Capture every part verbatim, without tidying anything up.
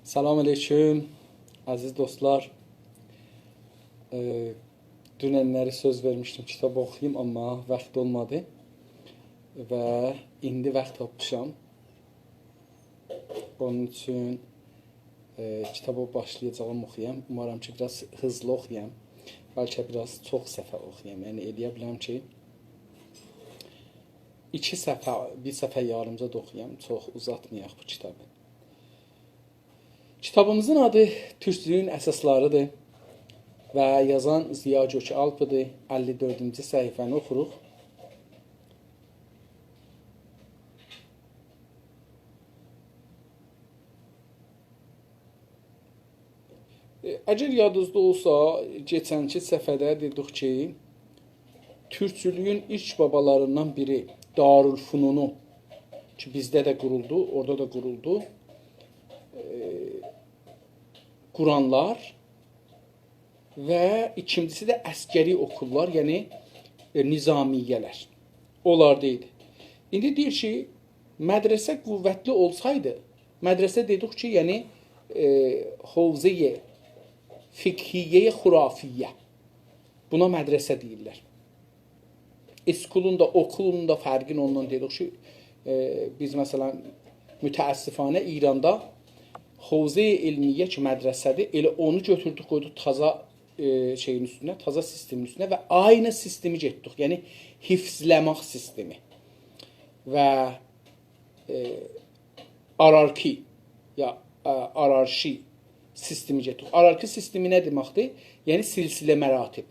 سلام علیکم، عزیز دوستلار. ائ، دونن‌لری سؤز وئرمیشدیم کیتاب اوخویوم، آمما واخت اولمادی و ایندی واخت تاپمیشام. اونون اوچون، ائ، کیتابی باشلایاجاغام اوخویام. اومارام کی، بیر آز هیزلی اوخویام. بلکه بیر آز چوخ صفحه اوخویام. یعنی، ائلیه بیلم کی، ایکی صفحه، بیر صفحه یاریمجا دا اوخویام. چوخ اوزاتمایاق بو کیتابی. کیتابیمیزین آدی تورکچولویون اساسلاری‌دیر و یازان ضیا گؤک‌آلپ‌دیر. اللی دؤردونجو صفحه‌نی اوخوروق. ائ، اگر یادینیزدا اولسا، کئچنکی صفحه‌ده دئدیک کی، تورکچولویون ایلک بابالاریندان بیری دارالفنونو، کی، بیزده ده قورولدو، اورادا دا قورولدو، ائ، قورانلار و ایکینجیسی ده عسکری اوکوللار، یعنی، ائ، نظامیه‌لر. اونلاردا ایدی. ایندی دئییر کی، مدرسه قوتلی اولسایدی، مدرسه دئدیک کی، یعنی، ائ، حوزه‌ی فقهیه‌ی خرافیه. بونا مدرسه دئییرلر. اسکولون دا، اوکولون دا فرقینی اوندان دئدیک کی، ائ، بیز، مثلا، متأسفانه ایراندا حوزه‌ی علمیه کی، مدرسه‌دیر، ائله اونو گؤتوردوک، قویدوق تازا، ائ، شئیین اوستونه، تازا سیستمین اوستونه و عینی سیستمی گئتدیک. یعنی، حفظله‌مک سیستمی و، ائ، آرارکی، یا، ائ، آرارشی سیستمی گئتدیک. آرارکی سیستمی نه دئمکدیر؟ یعنی، سلسله مراتب.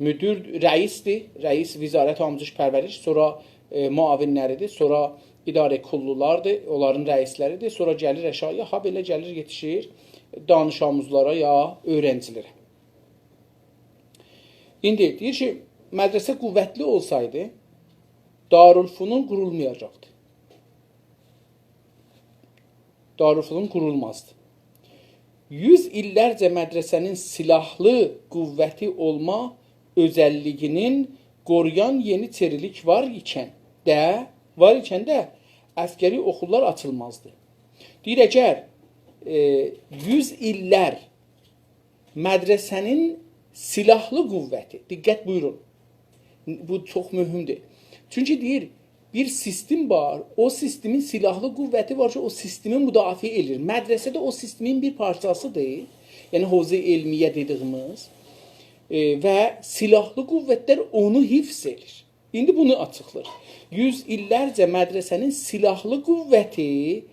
مدیر رئیس‌دیر، رئیس وزارت آموزش پرورش، سونرا، ائ، معاون‌لری‌دیر، سونرا اداره کل‌لاردیر، اونلارین رئیس‌لری‌دیر، سونرا گلیر آشاغییا، ها، بئله گلیر، یئتیشیر دانش‌آموزلارا یا اؤیرنجی‌لره. ایندی دئییر کی، مدرسه قوتلی اولسایدی، دارالفنون قورولمایاجاقدی. دارالفنون قورولمازدی. یوز ایللرجه مدرسه‌نین سلاحلی قوتی اولما اؤزللیگینین قورویان یئنیچری‌لیک وار ایکن ده، وار ایکن ده عسکری اوکوللار آچیلمازدی. دئییر، اگر، ائ، یوز ایللر مدرسه‌نین سلاحلی قوتی، دقت بویورون، بو چوخ مهمدور. چونکی دئییر، بیر سیستم وار، او سیستمین سلاحلی قوتی وار کی، او سیستمی مدافعه ائدیر. مدرسه ده او سیستمین بیر پارچاسی‌دیر. یعنی، حوزه علمیه دئدیگیمیز، ائ، و سلاحلی قوت‌لر اونو حفظ ائدیر. ایندی بونو آچیقلاییر. یوز ایللرجه مدرسه‌نین سلاحلی قوتی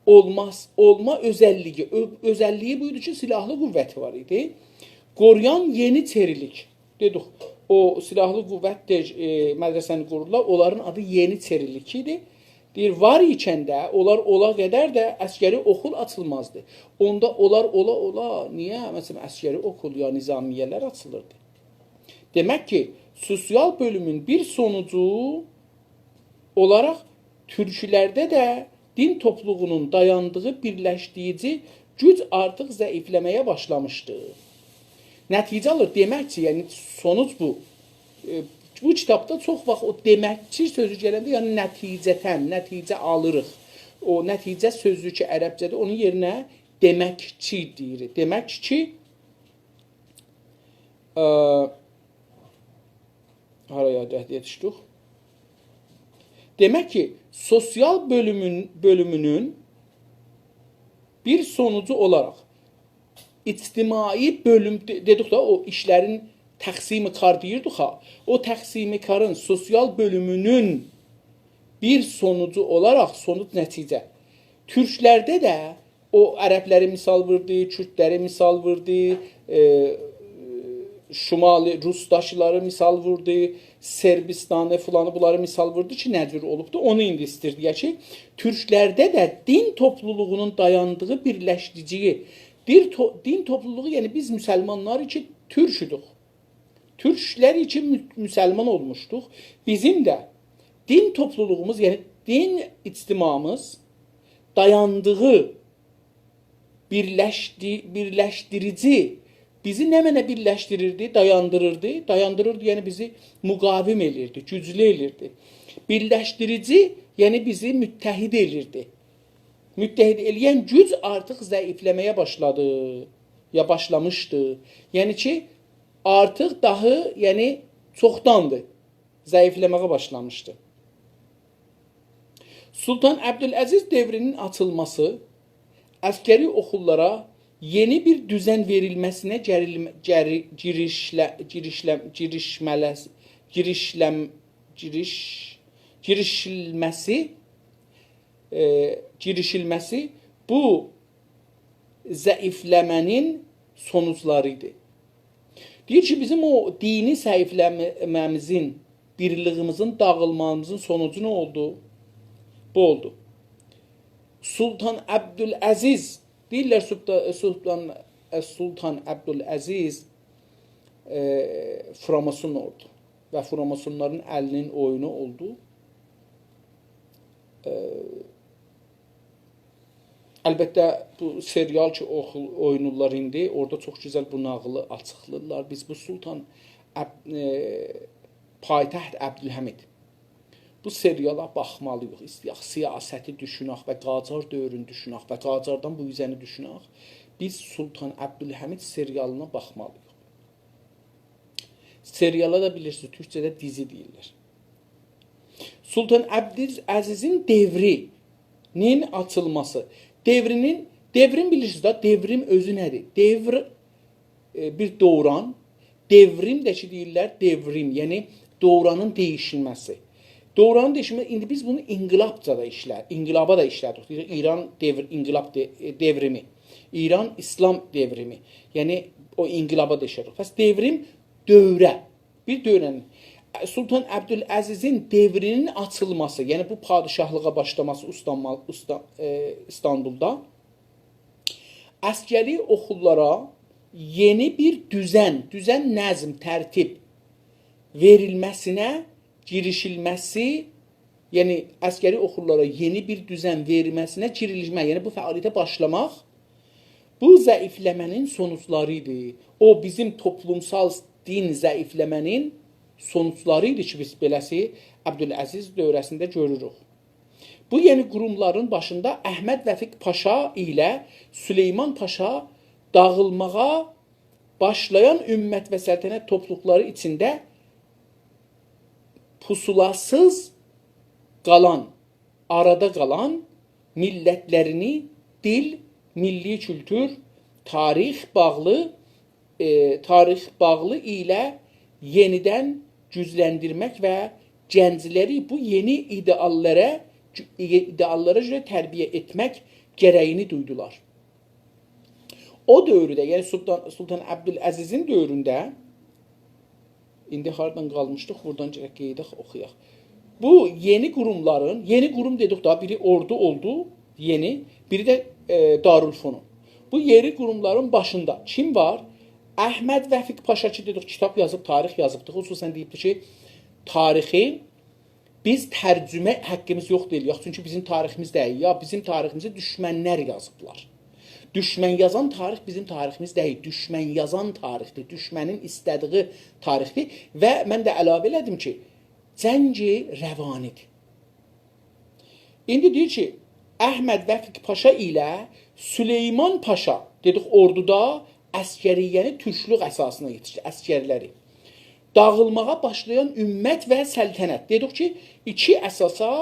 اولماز، اولما اؤزللیگی، اؤ-، اؤزللیگی بویدو کی، سلاحلی قوتی وار ایدی. قورویان یئنیچری‌لیک. دئدیک، او سلاحلی قوت ده، ائ، مدرسه‌نی قوردولار، اونلارین آدی یئنیچری‌لیک ایدی. دئییر، وار ایکن ده، اونلار اولا قدر ده عسکری اوکول آچیلمازدی. اوندا اونلار اولا اولا، نییه، مثلا، عسکری اوکول یا نظامیه‌لر آچیلیردی؟ دئمک کی، سوسیال بؤلومون بیر سونوجو اولاراق تورکلرده ده دین توپلومونون دایاندیغی بیرلشدیریجی گوج آرتیق ضعیفله‌مه‌یه باشلامیشدی. نتیجه آلیر. دئمک کی، یعنی سونوج بو. ائ، بو کیتابدا چوخ واخت او «دئمک کی» سؤزو گلنده، یعنی نتیجه‌دن، نتیجه آلیریق. او نتیجه سؤزو کی، عربجه‌دیر، اونون یئرینه «دئمک کی» دئییر. دئمک کی، ائ، هارایا یئتیشدیک؟ دئمک کی، سوسیال بؤلومون، بؤلومونون بیر سونوجو اولاراق اجتماعی بؤلوم، دئ-، دئدیک ده، او ایشلرین تقسیم کار دئییردیک ها، او تقسیم کارین سوسیال بؤلومونون بیر سونوجو اولاراق، سونوج، نتیجه، تورکلرده ده او عربلری مثال ووردو، کوردلری مثال ووردو، ائ، شمالی روسداکیلاری مثال ووردو، صربستانی، فلانی، بونلاری مثال ووردو کی، نه جور اولوبدو. اونو ایندی ایستیر دئیه کی، تورکلرده ده دین توپلولوغونون دایاندیغی بیرلشدیریجی، دین تو-، دین توپلولوغو، یعنی بیز مسلمانلار کی، تورکودوک. تورکلر کی، مو-، مسلمان اولموشدوق. بیزیم ده دین توپلولوغوموز، یعنی دین اجتماعیمیز دایاندیغی بیرلشدی-، بیرلشدیریجی، بیزی نمنه بیرلشدیریردی، دایاندیریردی؟ دایاندیریردی، یعنی بیزی مقاوم ائلیردی، گوجلو ائلیردی. بیرلشدیریجی، یعنی بیزی متحد ائلیردی. متحد ائله‌ین گوج آرتیق ضعیفله‌مه‌یه باشلادی، یا باشلامیشدی. یعنی کی، آرتیق داهی، یعنی چوخداندیر، ضعیفله‌مه‌یه باشلامیشدی. سلطان عبدالعزیز دؤورونون آچیلماسی عسکری اوخوللارا یئنی بیر دوزن وئریلمه‌سینه گریلمه-، گری-، گیریشله-، گیریشلم-، گیریشمه‌لس-، گیریشلم-، گیریش-، گیریشیلمه‌سی، ائ، گیریشیلمه‌سی بو ضعیفله‌مه‌نین سونوجلاری ایدی. دئییر کی، بیزیم او دینی ضعیفله‌مه‌میزین، بیرلیگیمیزین داغیلمامیزین سونوجو نه اولدو؟ بو اولدو. سلطان عبدالعزیز، دئییرلر سلطا-، سلطان، سلطان عبدالعزیز، ائ، فراماسون اولدو و فراماسونلارین الینین اویونو اولدو. ائ، البته، بو سریال کی، اوخو-، اوینورلار ایندی، اورادا چوخ گؤزل بو ناغیلی آچیقلاییرلار. بیز بو سلطان عب-، ائ، پایتخت عبدالحمید. بو سریالا باخمالی‌ییق، ایسته‌یک سیاستی دوشونک و قاجار دؤورونو دوشونک و قاجاردان بو اوزه‌نی دوشونک. بیز سلطان عبدالحمید سریالینا باخمالی‌ییق. سریالا دا بیلیرسینیز، تورکجه‌ده دیزی دئییرلر. سلطان عبدالعزیزین دؤورونون آچیلماسی. دؤورونون، دؤورون بیلیرسینیز ده، دؤورون اؤزو نه‌دیر؟ دؤور، ائ، بیر دوران، دؤورون ده کی دئییرلر، دئوریم، یعنی دورانین دییشیلمه‌سی. دورانین دییشیلمه‌سی، ایندی بیز بونو انقلابجا دا ایشلر، انقلابا دا ایشله‌دیک. دئییر، ایران دؤور-، انقلاب دئ-، ائ، دؤوریمی، ایران ایسلام دؤوریمی. یعنی او انقلابا دا ایشله‌دیک. پس دؤوریم دوره، بیر دؤنم. سلطان عبدالعزیزین دؤورونون آچیلماسی، یعنی بو پادشاهلیغا باشلاماسی اوستانما-، اوستا-، ائ، ایستانبولدا عسکری اوخوللارا یئنی بیر دوزن، دوزن، نظم، ترتیب وئریلمه‌سینه، گیریشیلمه‌سی، یعنی عسکری اوخوللارا یئنی بیر دوزن وئریلمه‌سینه گیریلمه، یعنی بو فعالیته باشلاماق، بو ضعیفله‌مه‌نین سونوجلاری ایدی. او بیزیم توپلومسال دین ضعیفله‌مه‌نین سونوجلاری ایدی کی، بیز بئله‌سی عبدالعزیز دؤوره‌سینده گؤروروک. بو یئنی قوروملارین باشیندا احمد وفیق پاشا ایله سلیمان پاشا داغیلماغا باشلایان امت و سلطنت توپلوقلاری ایچینده پوسولاسیز قالان، آرادا قالان میللتلرینی دیل، میللی کولتور، تاریخ باغلی، ائ، تاریخ باغلی ایله یئنیدن گوجلندیرمک و گنجلری بو یئنی ایده‌آللارا، ایده‌آللارا گؤره تربیه ائتمک گره‌یینی دویدولار. او دؤورده، یعنی سلطان، سلطان عبدالعزیزین دؤورونده، ایندی هاردان قالمیشدیق، بورادان گرک قئییدک، اوخویاق. بو یئنی قوروملارین، یئنی قوروم دئدیک دا، بیری اوردو اولدو، یئنی، بیری ده، ائ، دارالفنون. بو یئنی قوروملارین باشیندا کیم وار؟ احمد وفیق پاشا کی، دئدیک، کیتاب یازیب، تاریخ یازیبدی. خصوصاً دئییبدی کی، تاریخی بیز ترجمه حقیمیز یوخدور ائله‌یک، چونکی بیزیم تاریخیمیز دئییل. یا بیزیم تاریخیمیزی دوشمنلر یازیبلار. دوشمن یازان تاریخ بیزیم تاریخیمیز دئییل. دوشمن یازان تاریخدیر. دوشمنین ایسته‌دیگی تاریخدیر. و من ده علاوه ائله‌دیم کی، جنگ روانی‌دیر. ایندی دئییر کی، احمد وفیق پاشا ایله سلیمان پاشا، دئدیک، اوردودا عسکریه‌نی تورکلوک اساسینا یئتیشدی، عسکرلری. داغیلماغا باشلایان امت و سلطنت. دئدیک کی، ایکی اساسا،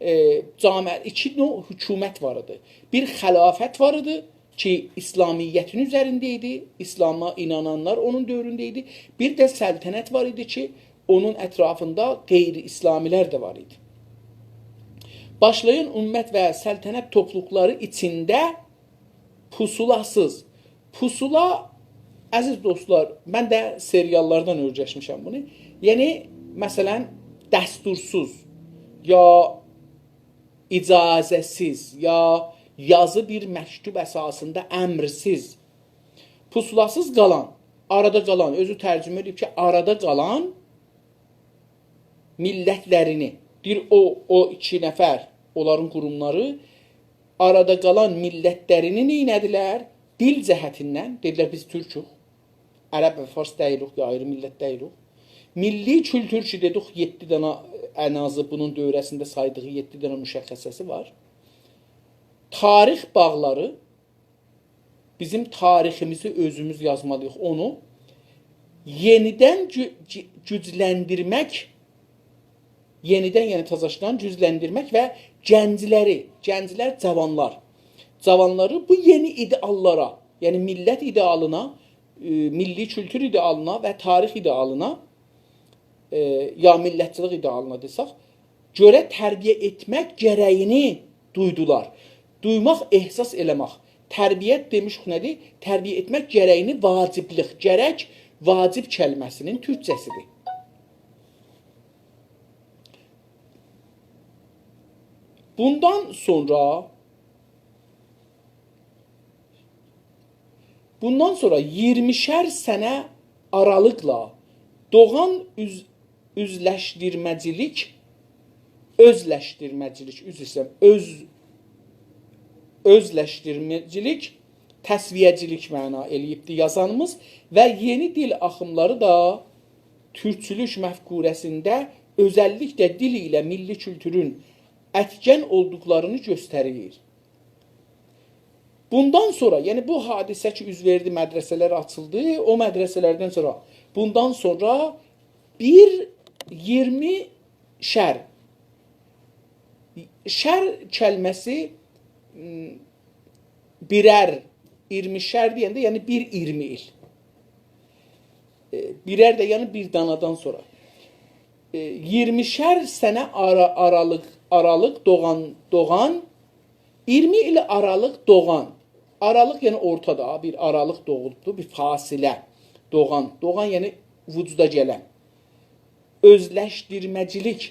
ائ، جامعه، ایکی نوع حکومت وار ایدی. بیر خلافت وار ایدی کی، اسلامیتین اوزرینده ایدی، اسلاما اینانانلار اونون دؤورونده ایدی. بیر ده سلطنت وار ایدی کی، اونون اطرافیندا غیر اسلامی‌لر ده وار ایدی. باشلایان امت و سلطنت توپلوقلاری ایچینده پوسولاسیز. پوسولا، عزیز دوستلار، من ده سریاللاردان اؤیرشمیشم بونو. یعنی، مثلاً، دستورسوز یا اجازه‌سیز یا یازی بیر مکتوب اساسیندا امرسیز، پوسولاسیز قالان، آرادا قالان، اؤزو ترجمه ائدیب کی، آرادا قالان میللتلرینی، دئییر، او، او ایکی نفر، اونلارین قوروملاری آرادا قالان میللتلرینی نئینه‌دیلر؟ دیل جهتیندن، دئدیلر، بیز تورکوک، عرب و فارس دئییلیک، یا آیری میللت دئییلیک. میللی کولتور کی، دئدیک، یئددی دنه، ان آزی بونون دؤوره‌سینده سایدیغی یئددی دنه مشخصه‌سی وار. تاریخ باغلاری، بیزیم تاریخیمیزی اؤزوموز یازمالی‌ییق، اونو یئنیدن گو-، گو-، گوجلندیرمک، یئنیدن، یعنی تازاشدان گوجلندیرمک و گنجلری، گنجلر، جاوانلار، جاوانلاری بو یئنی ایده‌آللارا، یعنی میللت ایده‌آلینا، ائ، میللی کولتور ایده‌آلینا و تاریخ ایده‌آلینا، ائ، یا میللتچیلیک ایده‌آلینا دئسک، گؤره تربیه ائتمک گره‌یینی دویدولار. دویماق، احساس ائله‌مک. تربیت دئمیشیک نه‌دیر؟ تربیه ائتمک گره‌یینی، واجبلیک. گرک واجب کلمه‌سینین تورکجه‌سیدیر. بوندان سونرا، بوندان سونرا اییرمیشر سنه آرالیقلا دوغان اوز-، اوزلشدیرمه‌جیلیک، اؤزلشدیرمه‌جیلیک، عذر ایسته‌ییرم، اؤز-، اؤزلشدیرمه‌جیلیک، تسویه‌جیلیک معنا ائله‌ییبدی یازانیمیز و یئنی دیل آخیملاری دا تورکچولوک مفکوره‌سینده اؤزللیکله دیل ایله میللی کولتورون ائتکن اولدوقلارینی گؤستریر. بوندان سونرا، یعنی بو حادثه کی، اوز وئردی، مدرسه‌لر آچیلدی، او مدرسه‌لردن سونرا، بوندان سونرا بیر اییرمی شر. شر کلمه‌سی، م، بیرر، اییرمی شر دئینده، یعنی بیر اییرمی ایل. ائ، بیرر ده، یعنی بیر دانادان سونرا. ائ، اییرمیشر سنه آرا-، آرالیق، آرالیق دوغان، دوغان، اییرمی ایل آرالیق دوغان. آرالیق، یعنی اورتادا بیر آرالیق دوغولوبدور، بیر فاصله. دوغان، دوغان، یعنی وجودا گلن. اؤزلشدیرمه‌جیلیک،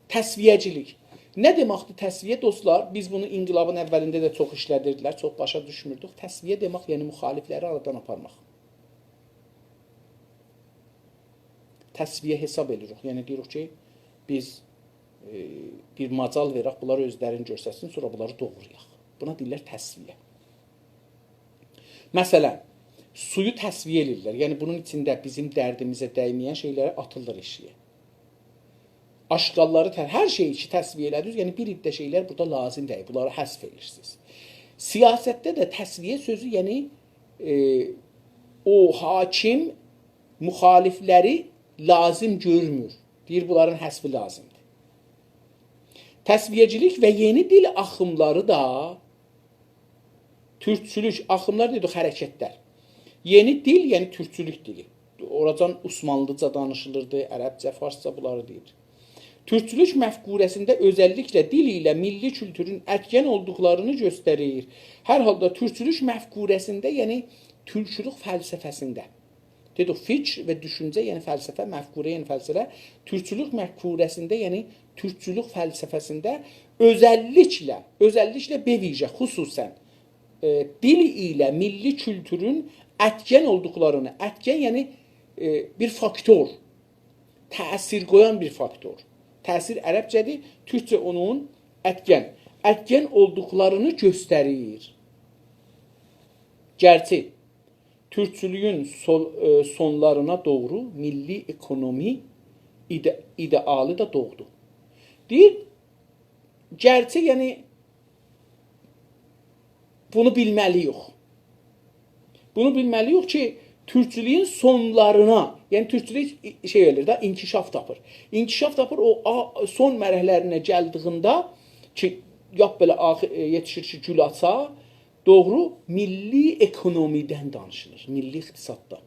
تسویه‌جیلیک. نه دئمکدیر تسویه، دوستلار؟ بیز بونو انقلابین اولینده ده چوخ ایشله‌دیردیلر، چوخ باشا دوشموردوک. تسویه دئمک، یعنی مخالفلری آرادان آپارماق. تسویه حساب ائدیریک. یعنی دئییریک کی، بیز، ائ، بیر مجال وئرک، بونلار اؤزلرینی گؤسترسین، سونرا بونلاری دوغرایاق. بونا دئییرلر تسویه. مثلا، سویو تسویه ائله‌ییرلر. یعنی بونون ایچینده بیزیم دردیمیزه دیمه‌ین شئیلری آتیلیر ائشیگه. آشغاللاری ته-، هر شئیی کی تسویه ائله‌دینیز، یعنی بیر عده شئیلر بورادا لازیم دئییل، بونلاری حذف ائدیرسینیز. سیاستده ده تسویه سؤزو، یعنی، ائ، او حاکم مخالفلری لازیم گؤرمور. دئییر، بونلارین حذفی لازیمدیر. تسویه‌جیلیک و یئنی دیل آخیملاری دا تورکچولوک، آخیملار دئدیک، حرکتلر. یئنی دیل، یعنی تورکچولوک دیلی. اوراجان عثمانلیجا دانیشیلیردی، عربجه، فارسجا بونلاری دئییر. تورکچولوک مفکوره‌سینده اؤزللیکله دیل ایله میللی کولتورون ائتکن اولدوقلارینی گؤستریر. هر حالدا تورکچولوک مفکوره‌سینده، یعنی تورکچولوک فلسفه‌سینده. دئدیک، فیکیر و دوشونجه، یعنی فلسفه، مفکوره، یعنی فلسفه، تورکچولوک مفکوره‌سینده، یعنی تورکچولوک فلسفه‌سینده اؤزللیکله، اؤزللیکله به ویژه، خصوصا، ائ، دیل ایله میللی کولتورون ائتکن اولدوقلارینی، ائتکن، یعنی، ائ، بیر فاکتور، تأثیر قویان بیر فاکتور. تأثیر عربجه‌دیر، تورکجه اونون ائتکن، ائتکن اولدوقلارینی گؤستریر. گرچی تورکچولویون سول-، ائ، سونلارینا دوغرو میللی اکونومی ایده-، ایده‌آلی دا دوغدو. دئییر، گرچی، یعنی، بونو بیلمه‌لی‌ییک. بونو بیلمه‌لی‌ییک کی، تورکچولویون سونلارینا، یعنی تورکچولوک ای-، شئی ائله‌ییر ده، انکشاف تاپیر. انکشاف تاپیر، او آ-، سون مرحله‌لرینه گلدیگینده کی، لاپ بئله آخیر، ائ، یئتیشیر کی، گول آچا، دوغرو میللی اکونومیدن دانیشیلیر، میللی اقتصاددان.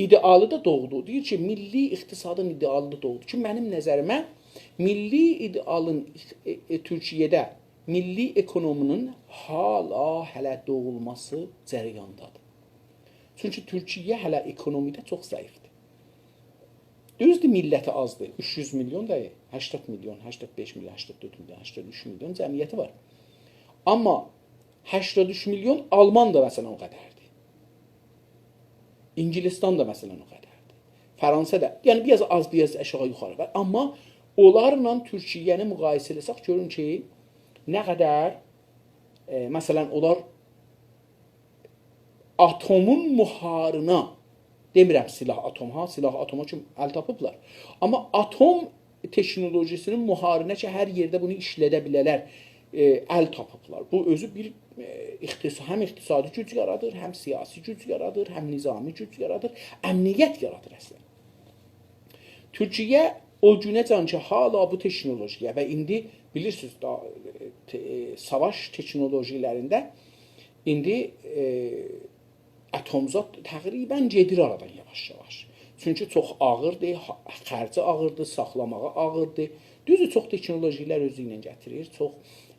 ایده‌آلی دا دوغدو. دئییر کی، میللی اقتصادین ایده‌آلی دا دوغدو کی، منیم نظریمه میللی ایده‌آلین، ائ، ائ، تورکیه‌ده میللی اکونومینین حالا هله دوغولماسی جریاندادیر. چونکی تورکیه هله اکونومیده چوخ ضعیفدیر. دوزدور، میللتی آزدیر. اوچ یوز میلیون دا، هشتاد میلیون، هشتاد بئش میلیون، هشتاد دؤرد میلیون، هشتاد اوچ میلیون جمعیتی وار. آمما هشتاد اوچ میلیون آلمان دا، مثلا، او قدردیر. انگلستان دا، مثلا، او قدردیر. فرانسه ده، یعنی، بیر آز آز، بیر آز آشاغی یوخاری وار. آمما اونلارلا تورکیه‌نی مقایسه ائله‌سک، گؤرون کی، نه قدر، ائ، مثلا، اونلار آتومون مهارینا، دئمیرم سلاح آتوم ها، سلاح آتوما کیم ال تاپیبلار. آمما آتوم تکنولوژیسینین مهارینا کی، هر یئرده بونو ایشلده بیله‌لر. ائ، ال تاپیبلار. بو اؤزو بیر، ائ، اقتصا-، هم اقتصادی گوج یارادیر، هم سیاسی گوج یارادیر، هم نظامی گوج یارادیر، امنیت یارادیر اصلاً. تورکیه او گونه‌جن کی، حالا بو تکنولوژی‌یه و ایندی بیلیرسینیز، دا، ائ، ت-، ائ، ساواش تکنولوژی‌لرینده ایندی، ائ، اتم‌زاد تقریباً گئدیر آرادان یاواش-یاواش. چونکی چوخ آغیردیر، ها-، خرجی آغیردیر، ساخلاماغی آغیردیر. دوزدور، چوخ تکنولوژی‌لر اؤزو ایله گتیریر، چوخ،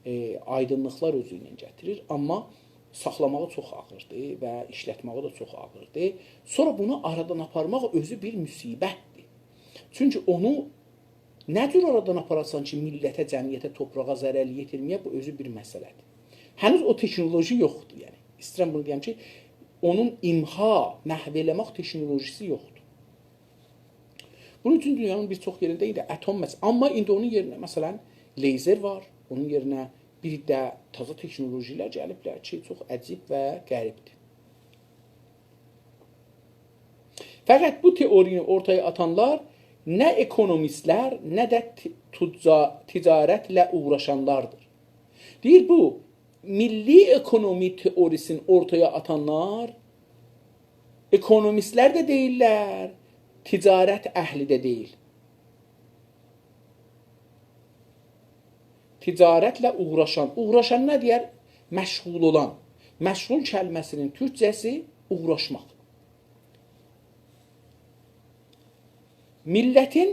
ائ، آیدینلیقلار اؤزو ایله گتیریر، آمما ساخلاماغی چوخ آغیردیر و ایشلتمه‌یی ده چوخ آغیردیر. سونرا بونو آرادان آپارماق اؤزو بیر مصیبتدیر. چونکی اونو نه جور آرادان آپاراسان کی، میللته، جمعیته، توپراغا ضرر یئتیرمه‌یه، بو اؤزو بیر مسئله‌دیر. هنوز او تکنولوژی یوخدور، یعنی. ایسته‌ییرم بونو دئیم کی، اونون امحا، محو ائله‌مک تکنولوژی‌سی یوخدور. بونون اوچون دونیانین بیر چوخ یئرینده ایندی اتم مس-، آمما ایندی اونون یئرینه، مثلاً، لیزر وار، اونون یئرینه بیر ده تازا تکنولوژی‌لر گلیبلر کی، چوخ عجیب و غریبدیر. فقط بو تئورینی اورتایا آتانلار نه اکونومیستلر، نه ده ت-، تجا-، تجارتله اوغراشانلاردیر. دئییر، بو میللی اکونومی تئوریسینی اورتایا آتانلار اکونومیستلر ده دئییللر، تجارت اهلی ده دئییل. تجارتله اوغراشان. اوغراشان نه دئیر؟ مشغول اولان. مشغول کلمه‌سینین تورکجه‌سی اوغراشماق. میللتین،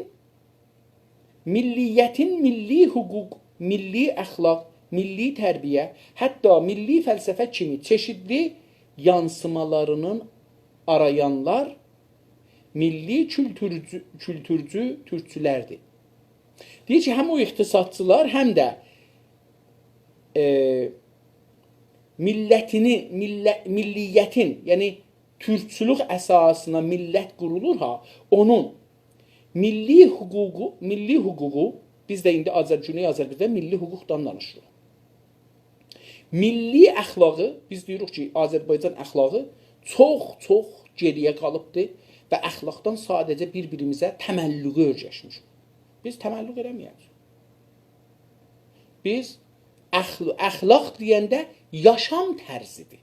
میللیتین میللی حقوق، میللی اخلاق، میللی تربیه، حتی میللی فلسفه کیمی چئشیتلی یانسیمالارینین آرایانلار میللی کولتورجو، کولتورجو تورکچولردیر. دئییر کی، هم او اقتصادچیلار، هم ده، ائ، میللتینی، میلله-، میللیتین، یعنی تورکچولوک اساسینا میللت قورولور ها، اونون میللی حقوقو، میللی حقوقو، بیز ده ایندی آذر-، گونئی آذربایجاندا میللی حقوقدان دانیشیریق. میللی اخلاقی، بیز دئییریک کی، آذربایجان اخلاقی چوخ، چوخ گئری‌یه قالیبدیر و اخلاقدان ساده‌جه بیر-بیریمیزه تملقی اؤیرشمیشیک. بیز تملق ائله‌مه‌یه‌جه‌ییک. بیز اخل-، اخلاق دئینده یاشام طرزیدیر.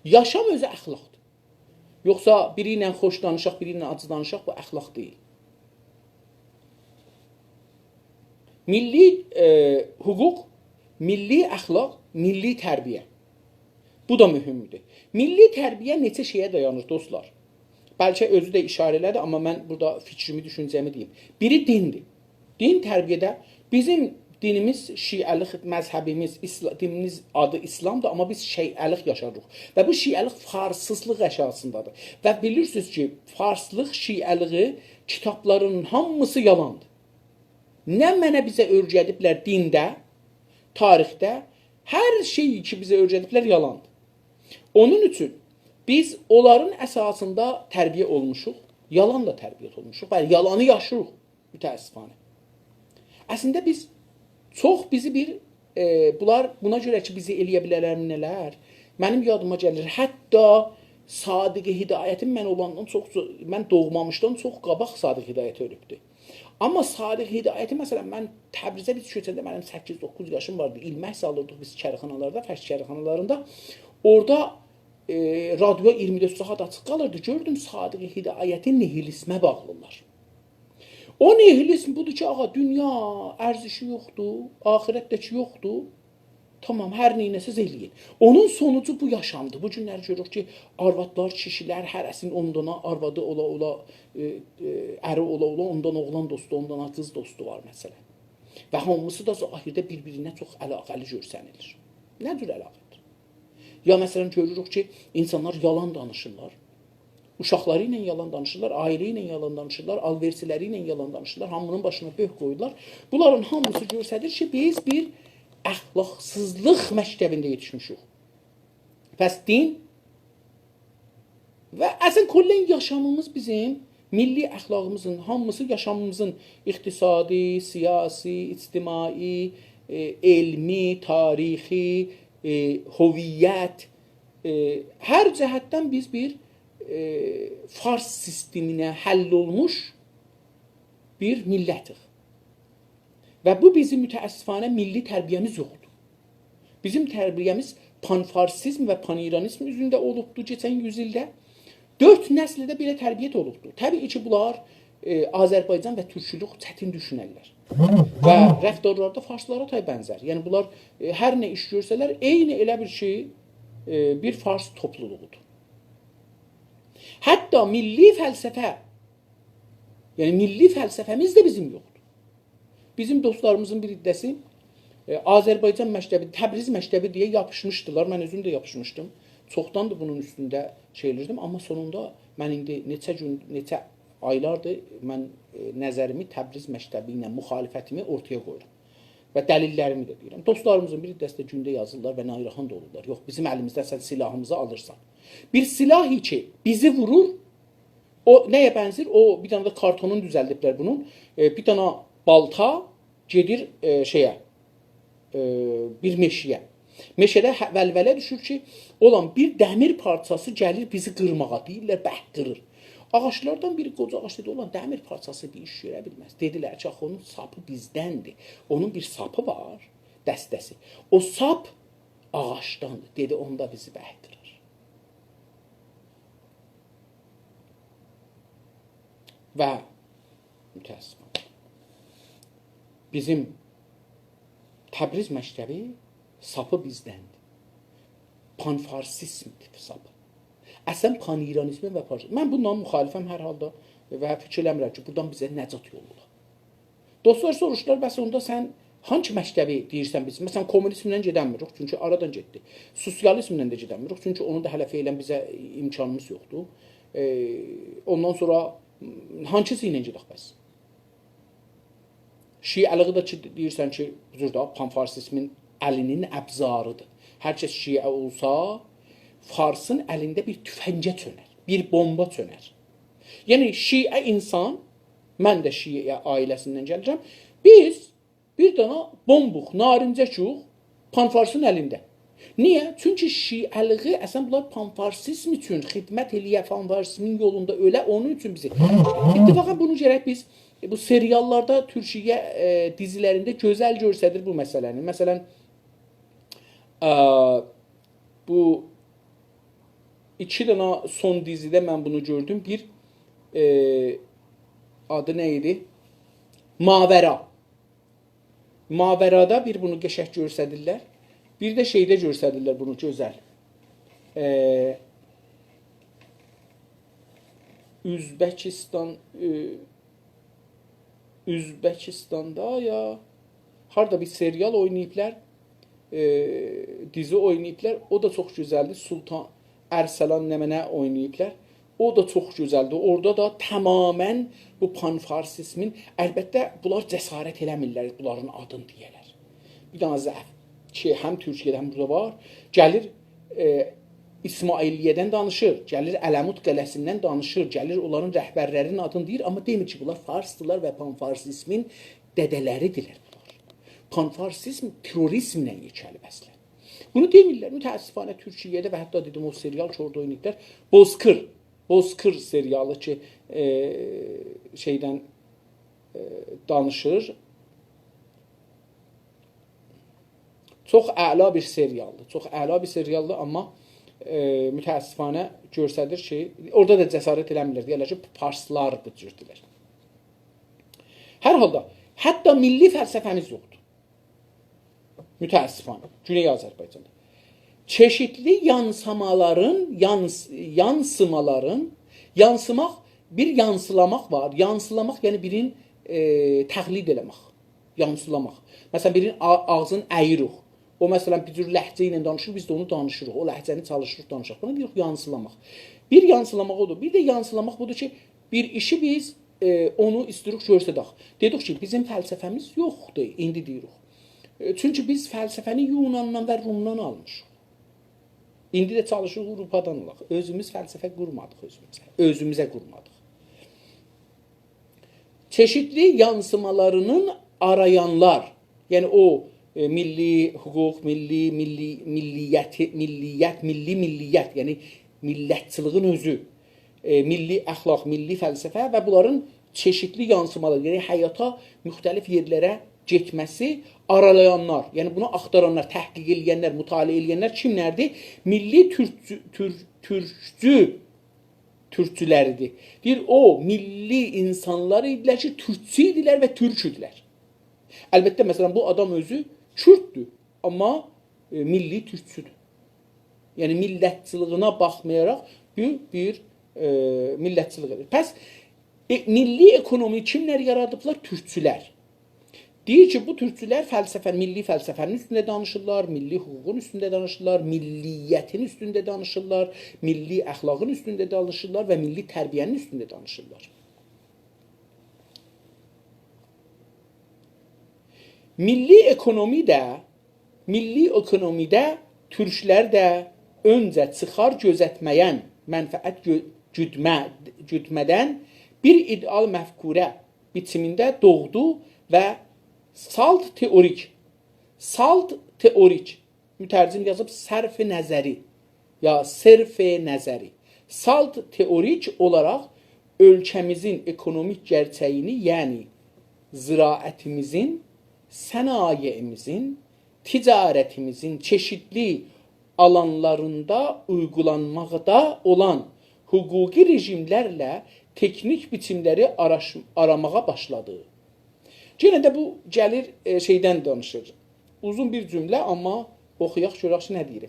یاشام اؤزو اخلاقدیر. یوخسا بیری ایله خوش دانیشاق، بیری ایله آجی دانیشاق، بو اخلاق دئییل. میللی، ائ، حقوق، میللی اخلاق، میللی تربیه. بو دا مهمدور. میللی تربیه نئچه شئیه دایانیر، دوستلار. بلکه اؤزو ده ایشاره ائله‌دی، آمما من بورادا فیکریمی، دوشونجه‌می دئییم. بیری دیندیر. دین تربیه‌ده بیزیم دینیمیز شیعه‌لیک، مذهبیمیز، ایسلا-، دینیمیز آدی ایسلامدیر، آمما بیز شیعه‌لیک یاشاریق. و بو شیعه‌لیک فارسیزلیق اساسیندادیر. و بیلیرسینیز کی، فارسلیق، شیعه‌لیگی کیتابلارینین هامیسی یالاندیر. نمنه بیزه اؤیره‌دیبلر دینده، تاریخده، هر شئی کی، بیزه اؤیره‌دیبلر، یالاندیر. اونون اوچون بیز اونلارین اساسیندا تربیه اولموشوق، یالانلا تربیه اولموشوق و یالانی یاشیریق. متأسفانه. اصلینده بیز چوخ بیزی بیر، ائ، بونلار بونا گؤره کی، بیزی ائلیه بیلرلر نه‌لر. منیم یادیما گلیر، حتی صادق هدایتین من اولاندان چوخ، من دوغمامیشدان چوخ قاباق صادق هدایت اؤلوبدو. آمما صادق هدایتی، مثلا، من تبریزه بیز کؤچنده منیم سککیز-دوققوز یاشیم واردی. ایلمک سالیردیق بیز کرخانالاردا، فرش کرخانالاریندا. اورادا، ائ، رادیو ایگیرمی دؤرد ساعت آچیق قالیردی. گؤردوم صادق هدایتی نیهیلیزمه باغلیلار. او نیهیلیزم بودور کی، آغا، دونیا ارزشی یوخدور، آخرت ده کی یوخدور. تامام، هر نئینه‌سز ائله‌یین. اونون سونوجو بو یاشاندی. بو گونلری گؤروروک کی، آروادلار، کیشیلر، هره‌سینین اون دانا آروادی اولا اولا، ائ، ائ، اری اولا اولا، اون دانا اوغلان دوستو، اون دانا قیز دوستو وار، مثلا. و هامیسی دا ظاهرده بیر-بیرینه چوخ علاقه‌لی گؤرسنیلیر. نه جور علاقه‌دیر؟ یا، مثلا، گؤروروک کی، اینسانلار یالان دانیشیرلار. اوشاقلاری ایله یالان دانیشیرلار، عائله ایله یالان دانیشیرلار، آل‌وئرچیلری ایله یالان دانیشیرلار، هامی‌نین باشینا بؤرک قویورلار. بونلارین هامیسی گؤستریر کی، بیز بیر اخلاقسیزلیق مکتبینده یئتیشمیشیک. پس دین و اصلا کلاً یاشامیمیز بیزیم، میللی اخلاقیمیزین هامیسی یاشامیمیزین اقتصادی، سیاسی، اجتماعی، ائ، علمی، تاریخی، ائ، هویت، ائ، هر جهتدن بیز بیر، ائ، فارس سیستمینه حل اولموش بیر میللتیک. و بو بیزیم متأسفانه میللی تربیه‌میز یوخدور. بیزیم تربیه‌میز پان‌فارسیزم و پان‌ایرانیزم اوزونده اولوبدو کئچن یوز ایلده. دؤرد نسیلده بئله تربیت اولوبدو. طبیعی کی، بونلار، ائ، آذربایجان و تورکچولوک چتین دوشونرلر. و رفتارلاردا فارسلارا تای بنزر. یعنی، بونلار، ائ، هر نه ایش گؤرسه‌لر، عینی ائله بیل کی، ائ، بیر فارس توپلولوغودور. حتی میللی فلسفه، یعنی میللی فلسفه‌میز ده بیزیم یوخدور. بیزیم دوستلاریمیزین بیر عده‌سی، ائ، آذربایجان مکتبی، تبریز مکتبی دئیه یاپیشمیشدیلار. من اؤزوم ده یاپیشمیشدیم. چوخداندیر بونون اوستونده شئی ائلیردیم. آمما سونوندا من ایندی نئچه گون، نئچه آیلاردیر من، ائ، نظریمی، تبریز مکتبی ایله مخالفتیمی اورتایا قویورام. و دلیللریمی ده دئییرم. دوستلاریمیزین بیر عده‌سی ده گونده یازیرلار و ناراحت دا اولورلار. یوخ، بیزیم الیمیزدن سن سلاحیمیزی آلیرسان. بیر سلاح کی، بیزی وورور، او نه‌یه بنزیر؟ او بیر دنه ده کارتونون دوزلدیبلر بونون. ائ، بیر دنه بالتا گئدیر، ائ، شئیه، ائ، بیر مئشه‌یه. مئشه‌ده هه-، ولوله دوشور کی، اولان بیر دمیر پارچاسی گلیر بیزی قیرماغا. دئییرلر، «به، قیریر.» آغاجلاردان بیری، قوجا آغاج دئدی، «اولان دمیر پارچاسی بیر ایش گؤره بیلمز.» دئدیلر، «چاخ، اونون ساپی بیزدندیر. اونون بیر ساپی وار، دسته‌سی. او ساپ آغاجداندیر.» دئدی، «اوندا بیزی به، قیریر.» و متأسفانه بیزیم تبریز مکتبی ساپی بیزدندیر. پان‌فارسیزمدیر ساپی. اصلاً پان‌ایرانیزمین و پارس-، من بونونلا مخالفم هر حالدا و فیکیر ائله‌میرم کی، بورادان بیزه نجات یولو اولار. دوستلار سوروشدولار، «بس اوندا سن هانسی مکتبی دئییرسن بیز؟» مثلاً، کمونیزمله گئدنمیریک، چونکی آرادان گئتدی. سوسیالیزمله ده گئدنمیریک، چونکی اونو دا هله فعلاً بیزه امکانیمیز یوخدور. ائ، اوندان سونرا، م، هانسیسی ایله گئدک بس؟ شیعه‌لیگی ده کی، دئییرسن کی، بو جور ده پان‌فارسیزمین الینین ابزاریدیر. هر کس شیعه اولسا، فارسین الینده بیر توفنگه چؤنر، بیر بومبا چؤنر. یعنی، شیعه اینسان، من ده شیعه عائله‌سیندن گلیرم، بیز بیر دنه بومبوق، نارنجکوق پان‌فارسین الینده. نییه؟ چونکی شیعه‌لیگی اصلاً بونلار پان‌فارسیزم اوچون خدمت ائله‌یه، پان‌فارسیزمین یولوندا اؤله، اونون اوچون بیزی. اتفاقاً بونو گرک بیز، ائ، بو سریاللاردا، تورکیه، ائ، دیزیلرینده گؤزل گؤرسدیر بو مسئله‌نی. مثلاً، ا، بو ایکی دنه سون دیزیده من بونو گؤردوم. بیر، ائ، آدی نه ایدی؟ ماورا. ماورادا بیر بونو قشنگ گؤرسدیرلر. بیر ده شئیده گؤرسدیرلر بونو گؤزل. ائ، اؤزبکیستان، ائ، اؤزبکیستاندا یا هاردا بیر سریال اویناییبلار، ائ، دیزی اویناییبلار. او دا چوخ گؤزلدیر. سلطان ارسلان نمنه اویناییبلار. او دا چوخ گؤزلدیر. اورادا دا تماماً بو پان‌فارسیزمین، البته، بونلار جسارت ائله‌میرلر بونلارین آدینی دئیه‌لر. بیر دنه ضعف کی، هم تورکیه‌ده، هم بورادا وار. گلیر، ائ، اسماعیلیه‌دن دانیشیر، گلیر الموت قلعه‌سیندن دانیشیر، گلیر اونلارین رهبرلرینین آدینی دئییر، آمما دئمیر کی، بونلار فارسدیلار و پان‌فارسیزمین دده‌لریدیرلر بونلار. پان‌فارسیزم تروریزمله یئکه‌لیب اصلاً. بونو دئمیرلر. متأسفانه تورکیه‌ده و حتی دئدیم او سریال کی، اورادا اویناییبلار. بوزکیر، بوزکیر سریالی کی، ائ، شئیدن، ائ، دانیشیر. چوخ اعلا بیر سریالدیر. چوخ اعلا بیر سریالدیر، آمما، ائ، متأسفانه گؤرسدیر کی، اورادا دا جسارت ائله‌میرلر. دئیرلر کی، فارسلار بو جوردولر. هر حالدا، حتی میللی فلسفه‌میز یوخدور. متأسفانه، گونئی آذربایجاندا. چئشیتلی یانسیمالارین، یانس-، یانسیمالارین، یانسیماق، بیر یانسیلاماق وار. یانسیلاماق، یعنی بیرین، ائ، تقلید ائله‌مک. یانسیلاماق. مثلاً، بیرین آ-، آغزین اییریک. او، مثلاً، بیر جور لهجه ایله دانیشیر، بیز ده اونو دانیشیریق. او لهجه‌نی چالیشیریق دانیشاق. بونا دئییریک یانسیلاماق. بیر یانسیلاماق اودور. بیر ده یانسیلاماق بودور کی، بیر ایشی بیز، ائ، اونو ایستیریک گؤرسدک. دئدیک کی، بیزیم فلسفه‌میز یوخدور، ایندی دئییریک. ائ، چونکی بیز فلسفه‌نی یوناندان و رومدان آلمیشیق. ایندی ده چالیشیریق آوروپادان آلاق. اؤزوموز فلسفه قورمادیق اؤزوموزه. اؤزوموزه قورمادیق. چئشیتلی یانسیمالارینی آرایانلار، یعنی او، ائ، میللی حقوق، میللی، میللی، میللیتی، میللیت، میللی میللیت، یعنی میللتچیلیگین اؤزو، ائ، میللی اخلاق، میللی فلسفه و بونلارین چئشیتلی یانسیمالاری، یعنی حیاتا، مختلف یئرلره گئتمه‌سی آرالایانلار، یعنی بونو آختارانلار، تحقیق ائله‌ینلر، مطالعه ائله‌ینلر کیملردیر؟ میللی تورکچو، تور، تورکچو، تورکچولریدیر. دئییر، او میللی اینسانلار ایدیلر کی، تورکچو ایدیلر و تورک ایدیلر. البته، مثلا، بو آدام اؤزو کورددور، آمما، ائ، میللی تورکچودور. یعنی، میللتچیلیگینه باخمایاراق بیر، بیر، ائ، میللتچیلیک ائدیر. پس، ائ، میللی اکونومی کیملر یارادیبلار؟ تورکچولر. دئییر کی، بو تورکچولر فلسفه، میللی فلسفه‌نین اوستونده دانیشیرلار، میللی حقوقون اوستونده دانیشیرلار، میللیتین اوستونده دانیشیرلار، میللی اخلاقین اوستونده دانیشیرلار و میللی تربیه‌نین اوستونده دانیشیرلار. میللی اکونومی‌ده، میللی اکونومی‌ده تورکلر ده اؤنجه چیخار گؤزتمه‌ین، منفعت گؤ، گودمه، گودمه‌دن بیر ایده‌آل مفکوره بیچیمینده دوغدو و سالت تئوریک، سالت تئوریک، مترجم یازیب صرف نظری، یا صرف نظری. سالت تئوریک اولاراق اؤلکه‌میزین اکونومیک گئرچه‌یینی، یعنی زراعتیمیزین، صنایعیمیزین، تجارتیمیزین چئشیتلی آلانلاریندا اویغولانماقدا اولان حقوقی رژیملرله تکنیک بیچیملری آراش، آراماغا باشلادی. یئنه ده بو گلیر، ائ، شئیدن دانیشیر. اوزون بیر جمله، آمما اوخویاق، گؤرک کی، نه دئییر.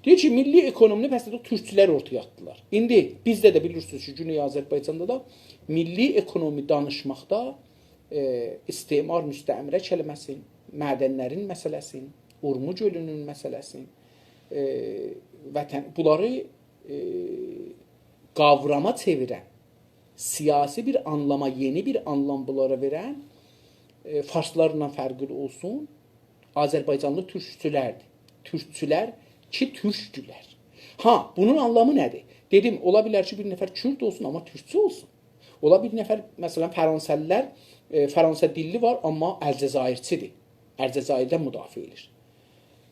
دئییر کی، میللی اکونومینی پس ده تورکچولر اورتایا آتدیلار. ایندی بیزده ده بیلیرسینیز کی، گونئی آذربایجاندا دا میللی اکونومی دانیشماقدا، ائ، استعمار، مستعمره کلمه‌سین، معدنلرین مسئله‌سین، اورمو گؤلونون مسئله‌سین، ائ، وطن، بونلاری، ائ، قاوراما چئویرن، سیاسی بیر آنلاما، یئنی بیر آنلام بونلارا وئرن، ائ، فارسلارلا فرقلی اولسون، آذربایجانلی تورکچولردیر. تورکچولر کی، تورکدولر. ها، بونون آنلامی نه‌دیر؟ دئدیم، اولا بیلر کی، بیر نفر کورد اولسون، آمما تورکچو اولسون. اولا بیر نفر، مثلا، فرانسه‌لی‌لر، ائ، فرانسه دیللی وار، آمما الجزایرچی‌دیر. الجزایردن مدافعه ائدیر.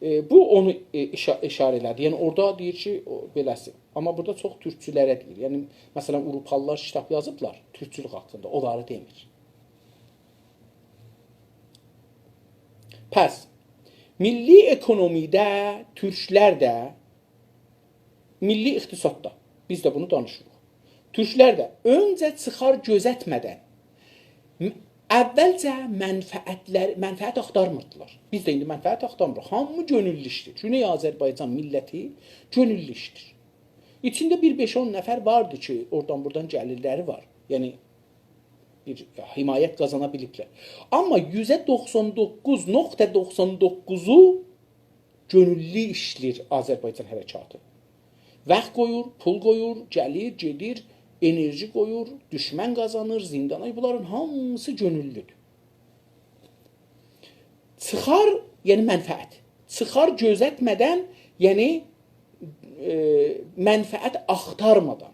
ائ، بو اونو، ائ، ایشا، ایشاره ائله‌دی. یعنی، اورادا دئییر کی، او، بئله‌سی. آمما بورادا چوخ تورکچولره دئییر. یعنی، مثلا، آوروپالی‌لار کیتاب یازیبلار تورکچولوک حاقیندا، اونلاری دئمیر. پس، میللی اکونومی‌ده تورکلر ده، میللی اقتصاددا، بیز ده بونو دانیشیریق. تورکلر ده اؤنجه چیخار گؤزتمه‌دن، م، اولجه منفعتلر، منفعت آختارمیردیلار. بیز ده ایندی منفعت آختارمیریق. هامی گؤنوللو ایشدیر. گونئی آذربایجان میللتی گؤنوللو ایشدیر. ایچینده بیر بئش-اون نفر واردی کی، اورادان بورادان گلیرلری وار. یعنی، بیر حمایت قازانا بیلیبلر. آمما یوزده دوخسان دوققوز نقطه دوخسان دوققوزو گؤنوللو ایشله‌ییر آذربایجان حرکاتی. واخت قویور، پول قویور، گلیر، گئدیر، انرژی قویور، دوشمن قازانیر، زیندانا. بونلارین هامیسی گؤنوللودور. چیخار، یعنی منفعت. چیخار گؤزتمه‌دن، یعنی، ائ، منفعت آختارمادان.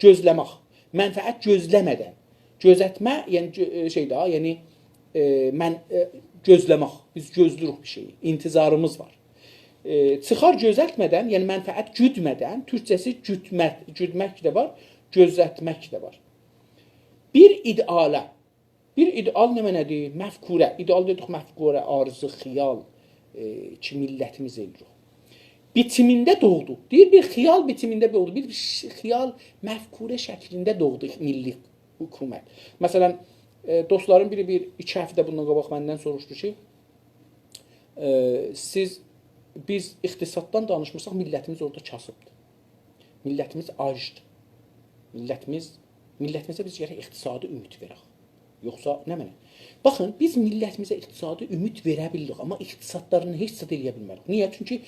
گؤزله‌مک. منفعت گؤزله‌مه‌دن. گؤزتمه، یعنی گؤ، ائ، شئی ده، یعنی، ائ، من، ائ، گؤزله‌مک. بیز گؤزله‌ییریک بیر شئیی. انتظاریمیز وار. ائ، چیخار گؤزتمه‌دن، یعنی منفعت گودمه‌دن، تورکجه‌سی گودمک، گودمک ده وار، گؤزتمک ده وار. بیر ایده‌آلا، بیر ایده‌آل نمنه‌دیر؟ مفکوره. ایده‌آل دئدیک، مفکوره، آرزو، خیال، ائ، کی، میللتیمیز ائله‌ییر. بیچیمینده دوغدو. دئییر، بیر خیال بیچیمینده دوغدو. بیر ش، خیال، مفکوره شکلینده دوغدو میللی حکومت. مثلا، ائ، دوستلارین بیری بیر ایکی هفته بوندان قاباق مندن سوروشدو کی، ائ، سیز، بیز اقتصاددان دانیشمیرساق، میللتیمیز اورادا کاسیبدیر. میللتیمیز آجدیر. میللتیمیز، میللتیمیزه بیز گرک اقتصادی اومید وئرک. یوخسا نمنه؟ باخین، بیز میللتیمیزه اقتصادی اومید وئره بیلیریک، آمما اقتصادلارینی هئچ زاد ائله‌یه بیلمه‌ریک. نییه؟ چونکی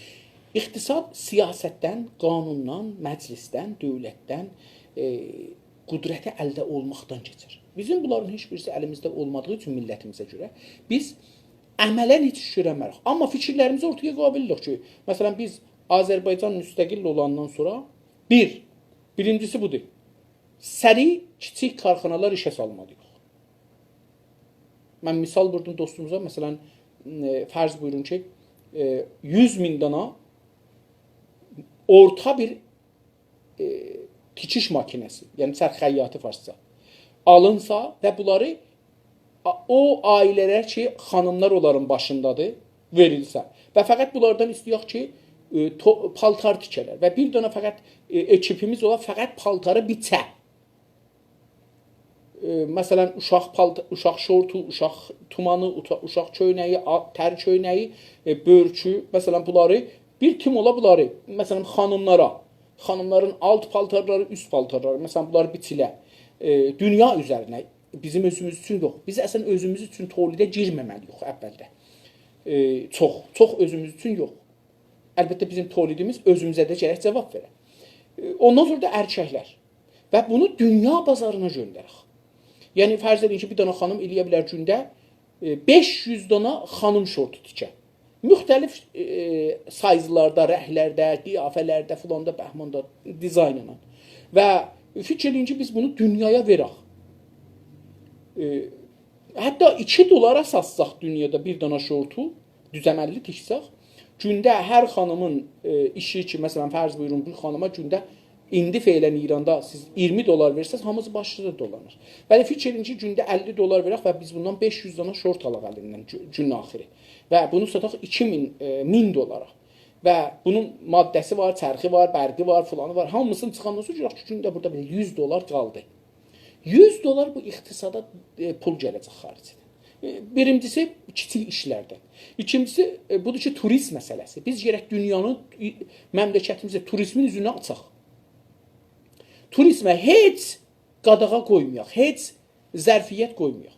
اقتصاد سیاستدن، قانوندان، مجلسدن، دؤولتدن، ائ، قدرتی الده اولماقدان کئچیر. بیزیم بونلارین هئچ بیریسی الیمیزده اولمادیغی اوچون میللتیمیزه گؤره بیز عملا هئچ ایش گؤرنمه‌ریک. آمما فیکیرلریمیزی اورتایا قویا بیلیریک کی، مثلا، بیز آذربایجان مستقل اولاندان سونرا بیر، بیرینجیسی بودور. سریع کیچیک کارخانالار ایشه سالمالی‌ییق. من مثال ووردوم دوستوموزا، مثلا، ائ، فرض بویورون کی، ائ، یوز مین دانا اورتا بیر، ائ، تیکیش ماکینه‌سی، یعنی چرخ‌خیاطی فارسجا، آلینسا و بونلاری او عائله‌لر کی، خانیملار اونلارین باشیندادیر، وئریلسه. و فقط بونلاردان ایسته‌یک کی، ائ، تو-، پالتار تیکه‌لر. و بیر دنه فقط، ائ، اکیپیمیز اولا، فقط پالتاری بیچه. ائ، مثلا، اوشاق پالت-، اوشاق شورتو، اوشاق تومانی، اوتا-، اوشاق کؤینه‌یی، آ-، تر کؤینه‌یی، ائ، بؤرکو، مثلا، بونلاری بیر تیم اولا بونلاری، مثلا، خانیملارا، خانیملارین آلت پالتارلاری، اوست پالتارلاری، مثلا، بونلار بیچیله. ائ، دونیا اوزرینه، بیزیم اؤزوموز اوچون یوخ. بیز اصلا اؤزوموز اوچون تولیده گیرمه‌مه‌لی‌ییک اولده. ائ، چوخ، چوخ اؤزوموز اوچون یوخ. البته، بیزیم تولیدیمیز اؤزوموزه ده گرک جاواب وئره. ائ، اوندان سونرا دا ارککلر. و بونو دونیا بازارینا گؤندرک. یعنی، فرض ائدین کی، بیر دنه خانیم ائلیه بیلر گونده، ائ، بئش یوز دنه خانیم شورتو تیکه. مختلف، ائ، سایزلاردا، رنگلرده، قیافه‌لرده، فلاندا، بهماندا، دیزاینلا. و فیکیر ائدین کی، بیز بونو دونیایا وئرک. ائ، حتی ایکی دلارا ساتساق دونیادا بیر دنه شورتو، دوز عمللی تیکسک، گونده هر خانیمین، ائ، ایشی کی، مثلا، فرض بویورون، بیر خانیما گونده، ایندی فعلا ایراندا سیز اییرمی دلار وئرسز، هامیسی باشینیزا دولانیر. بلی، فیکیر ائدین کی، گونده اللی دلار وئرک و بیز بوندان بئش یوز دنه شورت آلاق الیندن گو-، گون آخیری. و بونو ساتاق ایکی مین، ائ، مین دلارا. و بونون ماده‌سی وار، چرخی وار، برقی وار، فلانی وار. هامیسینی چیخاندان سونرا گؤرک کی، گونده بورادا بئله یوز دلار قالدی. یوز دلار بو اقتصادا، ائ، پول گله‌جک خارجدن. ائ، بیرینجیسی، کیچیک ایشلردن. ایکینجیسی، ائ، بودور کی، توریست مسئله‌سی. بیز گرک دونیانی، ائ، مملکتیمیزی توریزمین اوزونه آچاق. توریزمه هئچ قاداغا قویمایاق، هئچ ظرفیت قویمایاق.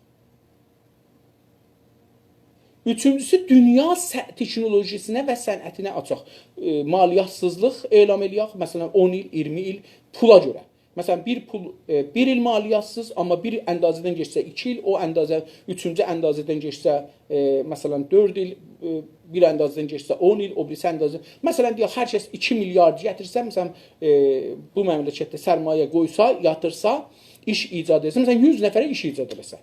اوچونجوسو، دونیا س-، تکنولوژیسینه و صنعتینه آچاق، ائ، مالیاتسیزلیق اعلان ائلیک، مثلا، اون ایل، اییرمی ایل پولا گؤره. مثلا، بیر پول، ائ، بیر ایل مالیاتسیز، آمما بیر اندازه‌دن کئچسه ایکی ایل، او اندازه، اوچونجو اندازه‌دن کئچسه، ائ، مثلا، دؤرد ایل، ائ، بیر اندازه‌دن کئچسه اون ایل، او بیریسی اندازه. مثلا، دئیک، هر کس ایکی میلیارد گتیرسه، مثلا، ائ، بو مملکتده سرمایه قویسا، یاتیرسا، ایش ایجاد ائتسه، مثلا، یوز نفره ایش ایجاد ائله‌سه.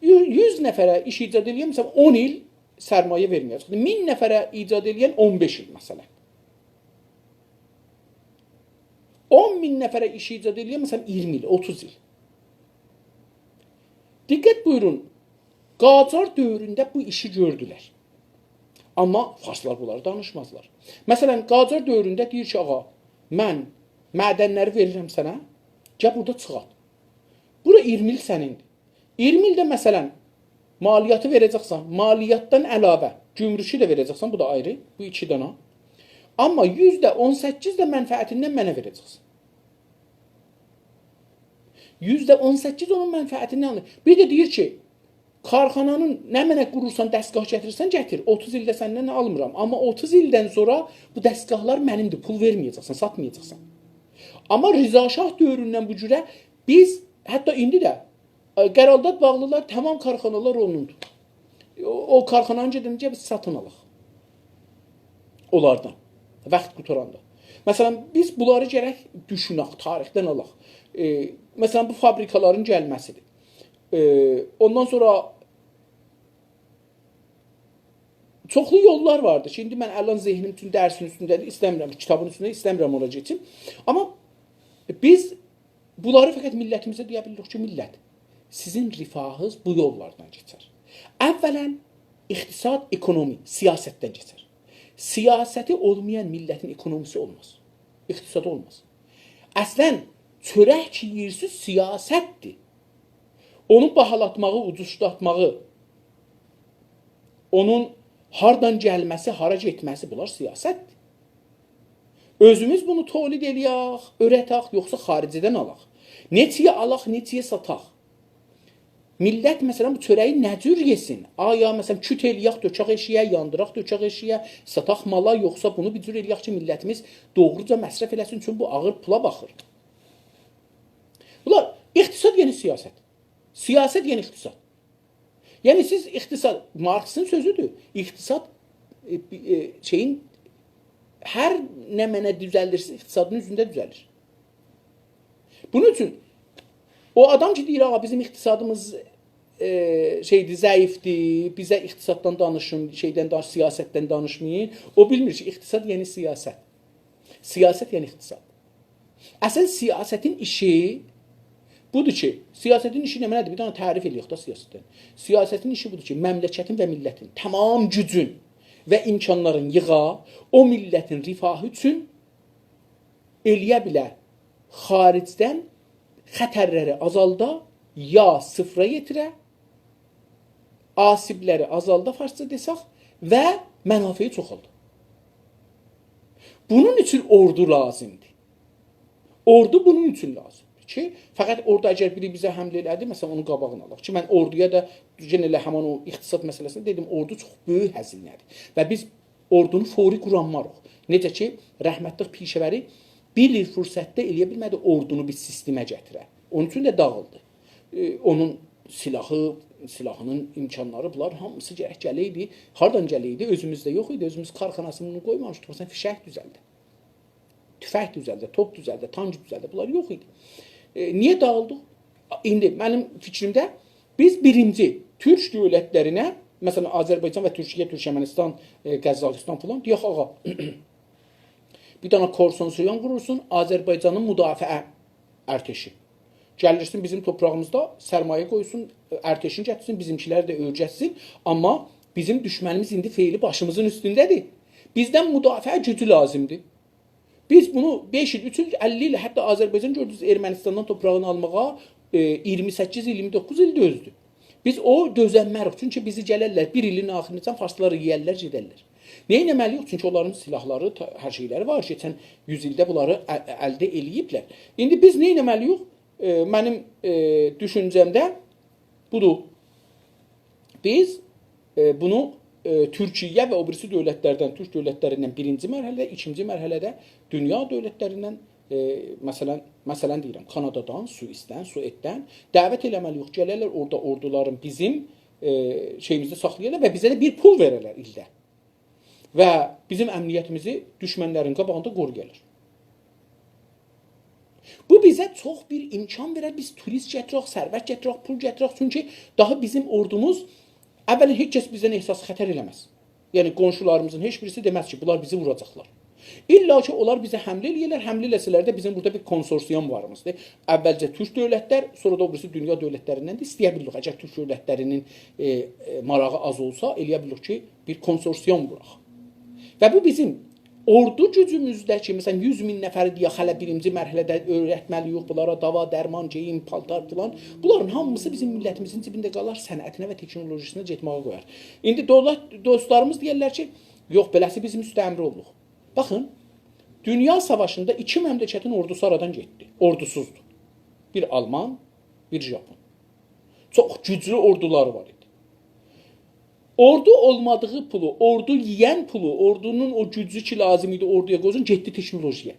یو-، یوز نفره ایش ایجاد ائله‌ین، مثلا، اون ایل سرمایه وئرمه‌یه‌جک. مین نفره ایجاد ائله‌ین اون بئش ایل، مثلا. اون مین نفره ایش ایجاد ائله‌ین، مثلا، اییرمی ایل، اوتوز ایل. دقت بویورون، قاجار دؤورونده بو ایشی گؤردولر. آمما فارسلار بونلاری دانیشمازلار. مثلا، قاجار دؤورونده دئییر کی، «آغا، من معدنلری وئریرم سنه، گل بورادا چیخارت. بورا اییرمی ایل سنیندیر. اییرمی ایلده، مثلا، مالیاتی وئره‌جکسن، مالیاتدان علاوه گمرکو ده وئره‌جکسن، بو دا آیری، بو ایکی دانا. آمما یوزده اون سککیز ده منفعتیندن منه وئره‌جکسن.» یوزده اون سککیز اونون منفعتیندن آلیر. بیر ده دئییر کی، کارخانانین نمنه قورورسان، دستگاه گتیریرسن، گتیر. اوتوز ایلده سندن آلمیرام. آمما اوتوز ایلدن سونرا بو دستگاهلار منیمدیر. پول وئرمه‌یه‌جکسن، ساتمایاجاقسان. آمما رضا شاه دؤوروندن بو جوره بیز، حتی ایندی ده، ائ، قرارداد باغلیلار، تمام کارخانالار اونوندور. او، او کارخانانی گئدنجه بیز ساتین آلاق اونلاردان. واخت قوتاراندا. مثلا، بیز بونلاری گرک دوشونک، تاریخدن آلاق. ائ، مثلا، بو فابریکالارین گلمه‌سیدیر. ائ، اوندان سونرا چوخلو یوللار واردیر کی، ایندی من الان ذهنیم اوچون درسین اوستونده‌دیر، ایسته‌میرم، کیتابین اوستونده ایسته‌میرم اورا گئچیم. آمما بیز بونلاری فقط میللتیمیزه دئیه بیلیریک کی، میللت، سیزین رفاهینیز بو یوللاردان کئچر. اولا، اقتصاد، اکونومی، سیاستدن کئچر. سیاستی اولمایان میللتین اکونومیسی اولماز. اقتصادی اولماز. اصلا، چؤرک کی یئییرسیز، سیاستدیر. اونو باهالاتماغی، اوجوزلاتماغی، اونون هاردان گلمه‌سی، هارا گئتمه‌سی، بونلار سیاستدیر. اؤزوموز بونو تولید ائلیه‌ک، اوره‌دک، یوخسا خارجیدن آلاق؟ نئچه‌یه آلاق، نئچه‌یه ساتاق؟ میللت، مثلا، بو چؤره‌یی نه جور یئسین؟ آیا، مثلا، کوت ائلیه‌ک، تؤکک ائشییه، یاندیراق، تؤکک ائشییه، ساتاق مالا، یوخسا بونو بیر جور ائلیه‌ک کی، میللتیمیز دوغروجا مصرف ائله‌سین، چونکی بو آغیر پولا باخیر. بونلار اقتصاد، یعنی سیاست. سیاست، یعنی اقتصاد. یعنی سیز اقتصاد، مارکسین سؤزودور، اقتصاد، ائ، بی-، ائ، شئیین، هر نمنه دوزلدیرسینیز، اقتصادین اوزونده دوزلیر. بونون اوچون او آدام کی دئییر، «آغا، بیزیم اقتصادیمیز، ائ، شئیدیر، ضعیفدیر، بیزه اقتصاددان دانیشین، شئیدن دانیش، سیاستدن دانیشمایین.» او بیلمیر کی، اقتصاد یعنی سیاست. سیاست یعنی اقتصاد. اصلا سیاستین ایشی بودور کی، سیاستین ایشی نمنه‌دیر؟ بیر دنه تعریف ائله‌یک ده سیاستین. سیاستین ایشی بودور کی، مملکتین و میللتین تمام گوجون و امکانلارین ییغا، او میللتین رفاهی اوچون ائله‌یه بیله خارجدن خطرلری آزالدا، یا صفره یئتیره، آسیبلری آزالدا، فارسجا دئسک، و منافعی چوخالدا. بونون اوچون اوردو لازیمدیر. اوردو بونون اوچون لازیمدیر کی، فقط اوردو اگر بیری بیزه حمله ائله‌دی، مثلا، اونون قاباغینی آلاق کی، من اوردویا دا یئنه ائله همین او اقتصاد مسئله‌سینده دئدیم، اوردو چوخ بؤیوک هزینه‌دیر و بیز اوردونو فوری قورانماریق. نئجه کی، رحمتلیک پیشه‌وری بیر ایل فرصتده ائله‌یه بیلمه‌دی اوردونو بیر سیستمه گتیره. اونون اوچون ده داغیلدی. ائ، اونون سلاحی، سلاحینین امکانلاری، بونلار هامیسی گرک گله‌یدی. هاردان گله‌یدی؟ اؤزوموزده یوخ ایدی. اؤزوموز کارخاناسینی قویمامیشدیق. مثلا، فیشک دوزلده. توفنگ دوزلده، توپ دوزلده، تانک دوزلده. بونلار یوخ ایدی. ائ، نییه داغیلدیق؟ ایندی منیم فیکریمده بیز بیرینجی تورک دؤولتلرینه، مثلا، آذربایجان و تورکیه، تورکمنیستان، ائ، قزاقیستان فلان، دئیک، آغا، بیر دنه کونسورسیوم قورورسون، آذربایجانین مدافعه ارتشی. گلیرسین بیزیم تورپاغیمیزدا سرمایه قویسون، ارتشین گتیرسین، بیزیمکیلری ده اؤیرتسین. آمما بیزیم دوشمنیمیز ایندی فعلی باشیمیزین اوستونده‌دیر. بیزدن مدافعه گوجو لازیمدیر. بیز بونو بئش ایل، اوچ ایل، اللی ایل، حتی آذربایجان گؤردونوز ارمنیستاندان تورپاغینی آلماغا، ائ، اییرمی سککیز ایل، اییرمی دوققوز ایل دؤزدو. بیز او دؤزنمه‌ریک. چونکی بیزی گلرلر، بیر ایلین آخیریناجان فارسلار یئیرلر، گئدرلر. نییه ائله‌مه‌لی‌ییک؟ چونکی اونلارین سلاحلاری، تا-، هر شئیلری وار. کئچن یوز ایلده بونلاری ا-، ا-، الده ائله‌ییبلر. ایندی بیز نه ائله‌مه‌لی‌ییک؟ ائ، منیم، ائ، دوشونجه‌مده بودور. بیز، ائ، بونو، ائ، تورکیه و او بیریسی دؤولتلردن، تورک دؤولتلریندن بیرینجی مرحله‌ده، ایکینجی مرحله‌ده دونیا دؤولتلریندن، ائ، مثلا، مثلا دئییرم، کانادادان، سوئیسدن، سوئددن دعوت ائله‌مه‌لی‌ییک. گله‌لر اورادا اوردولارین بیزیم، ائ، شئییمیزده ساخلایالار و بیزه ده بیر پول وئره‌لر ایلده. و بیزیم امنیتیمیزی دوشمنلرین قاباغیندا قورویالار. بو بیزه چوخ بیر امکان وئرر، بیز توریست گتیرک، ثروت گتیرک، پول گتیرک. چونکی داها بیزیم اوردوموز، اولا هئچ کس بیزدن احساس خطر ائله‌مز. یعنی، قونشولاریمیزین هئچ بیریسی دئمز کی، بونلار بیزی ووراجاقلار. الا کی، اونلار بیزه حمله ائله‌یه‌لر، حمله ائله‌سه‌لر ده بیزیم بورادا بیر کونسورسیوم واریمیزدیر. اولجه تورک دؤولتلر، سونرا دا او بیریسی دونیا دؤولتلریندن ده ایسته‌یه بیلیریک. اگر تورک دؤولتلرینین، ائ، ائ، ماراغی آز اولسا، ائله‌یه بیلیریک کی، بیر کونسورسیوم قوراق. و بو بیزیم اوردو گوجوموزده کی، مثلا، یوز مین نفری دئیک، هله بیرینجی مرحله‌ده اؤیرتمه‌لی‌ییک بونلارا، داوا، درمان، گئییم، پالتار فلان. بونلارین هامیسی بیزیم میللتیمیزین جیبینده قالار، صنعتینه و تکنولوژیسینه گئتمه‌یه قویار. ایندی دولت، دوستلاریمیز دئیرلر کی، یوخ، بئله‌سی بیز مستعمره اولدوق. باخین، دونیا ساواشیندا ایکی مملکتین اوردوسو آرادان گئتدی. اوردوسوزدور. بیر آلمان، بیر ژاپون. چوخ گوجلو اوردولاری وار ایدی. اوردو اولمادیغی پولو، اوردو یئین پولو، اوردونون او گوجو کی لازیم ایدی اوردویا قویسون، گئتدی تکنولوژی‌یه.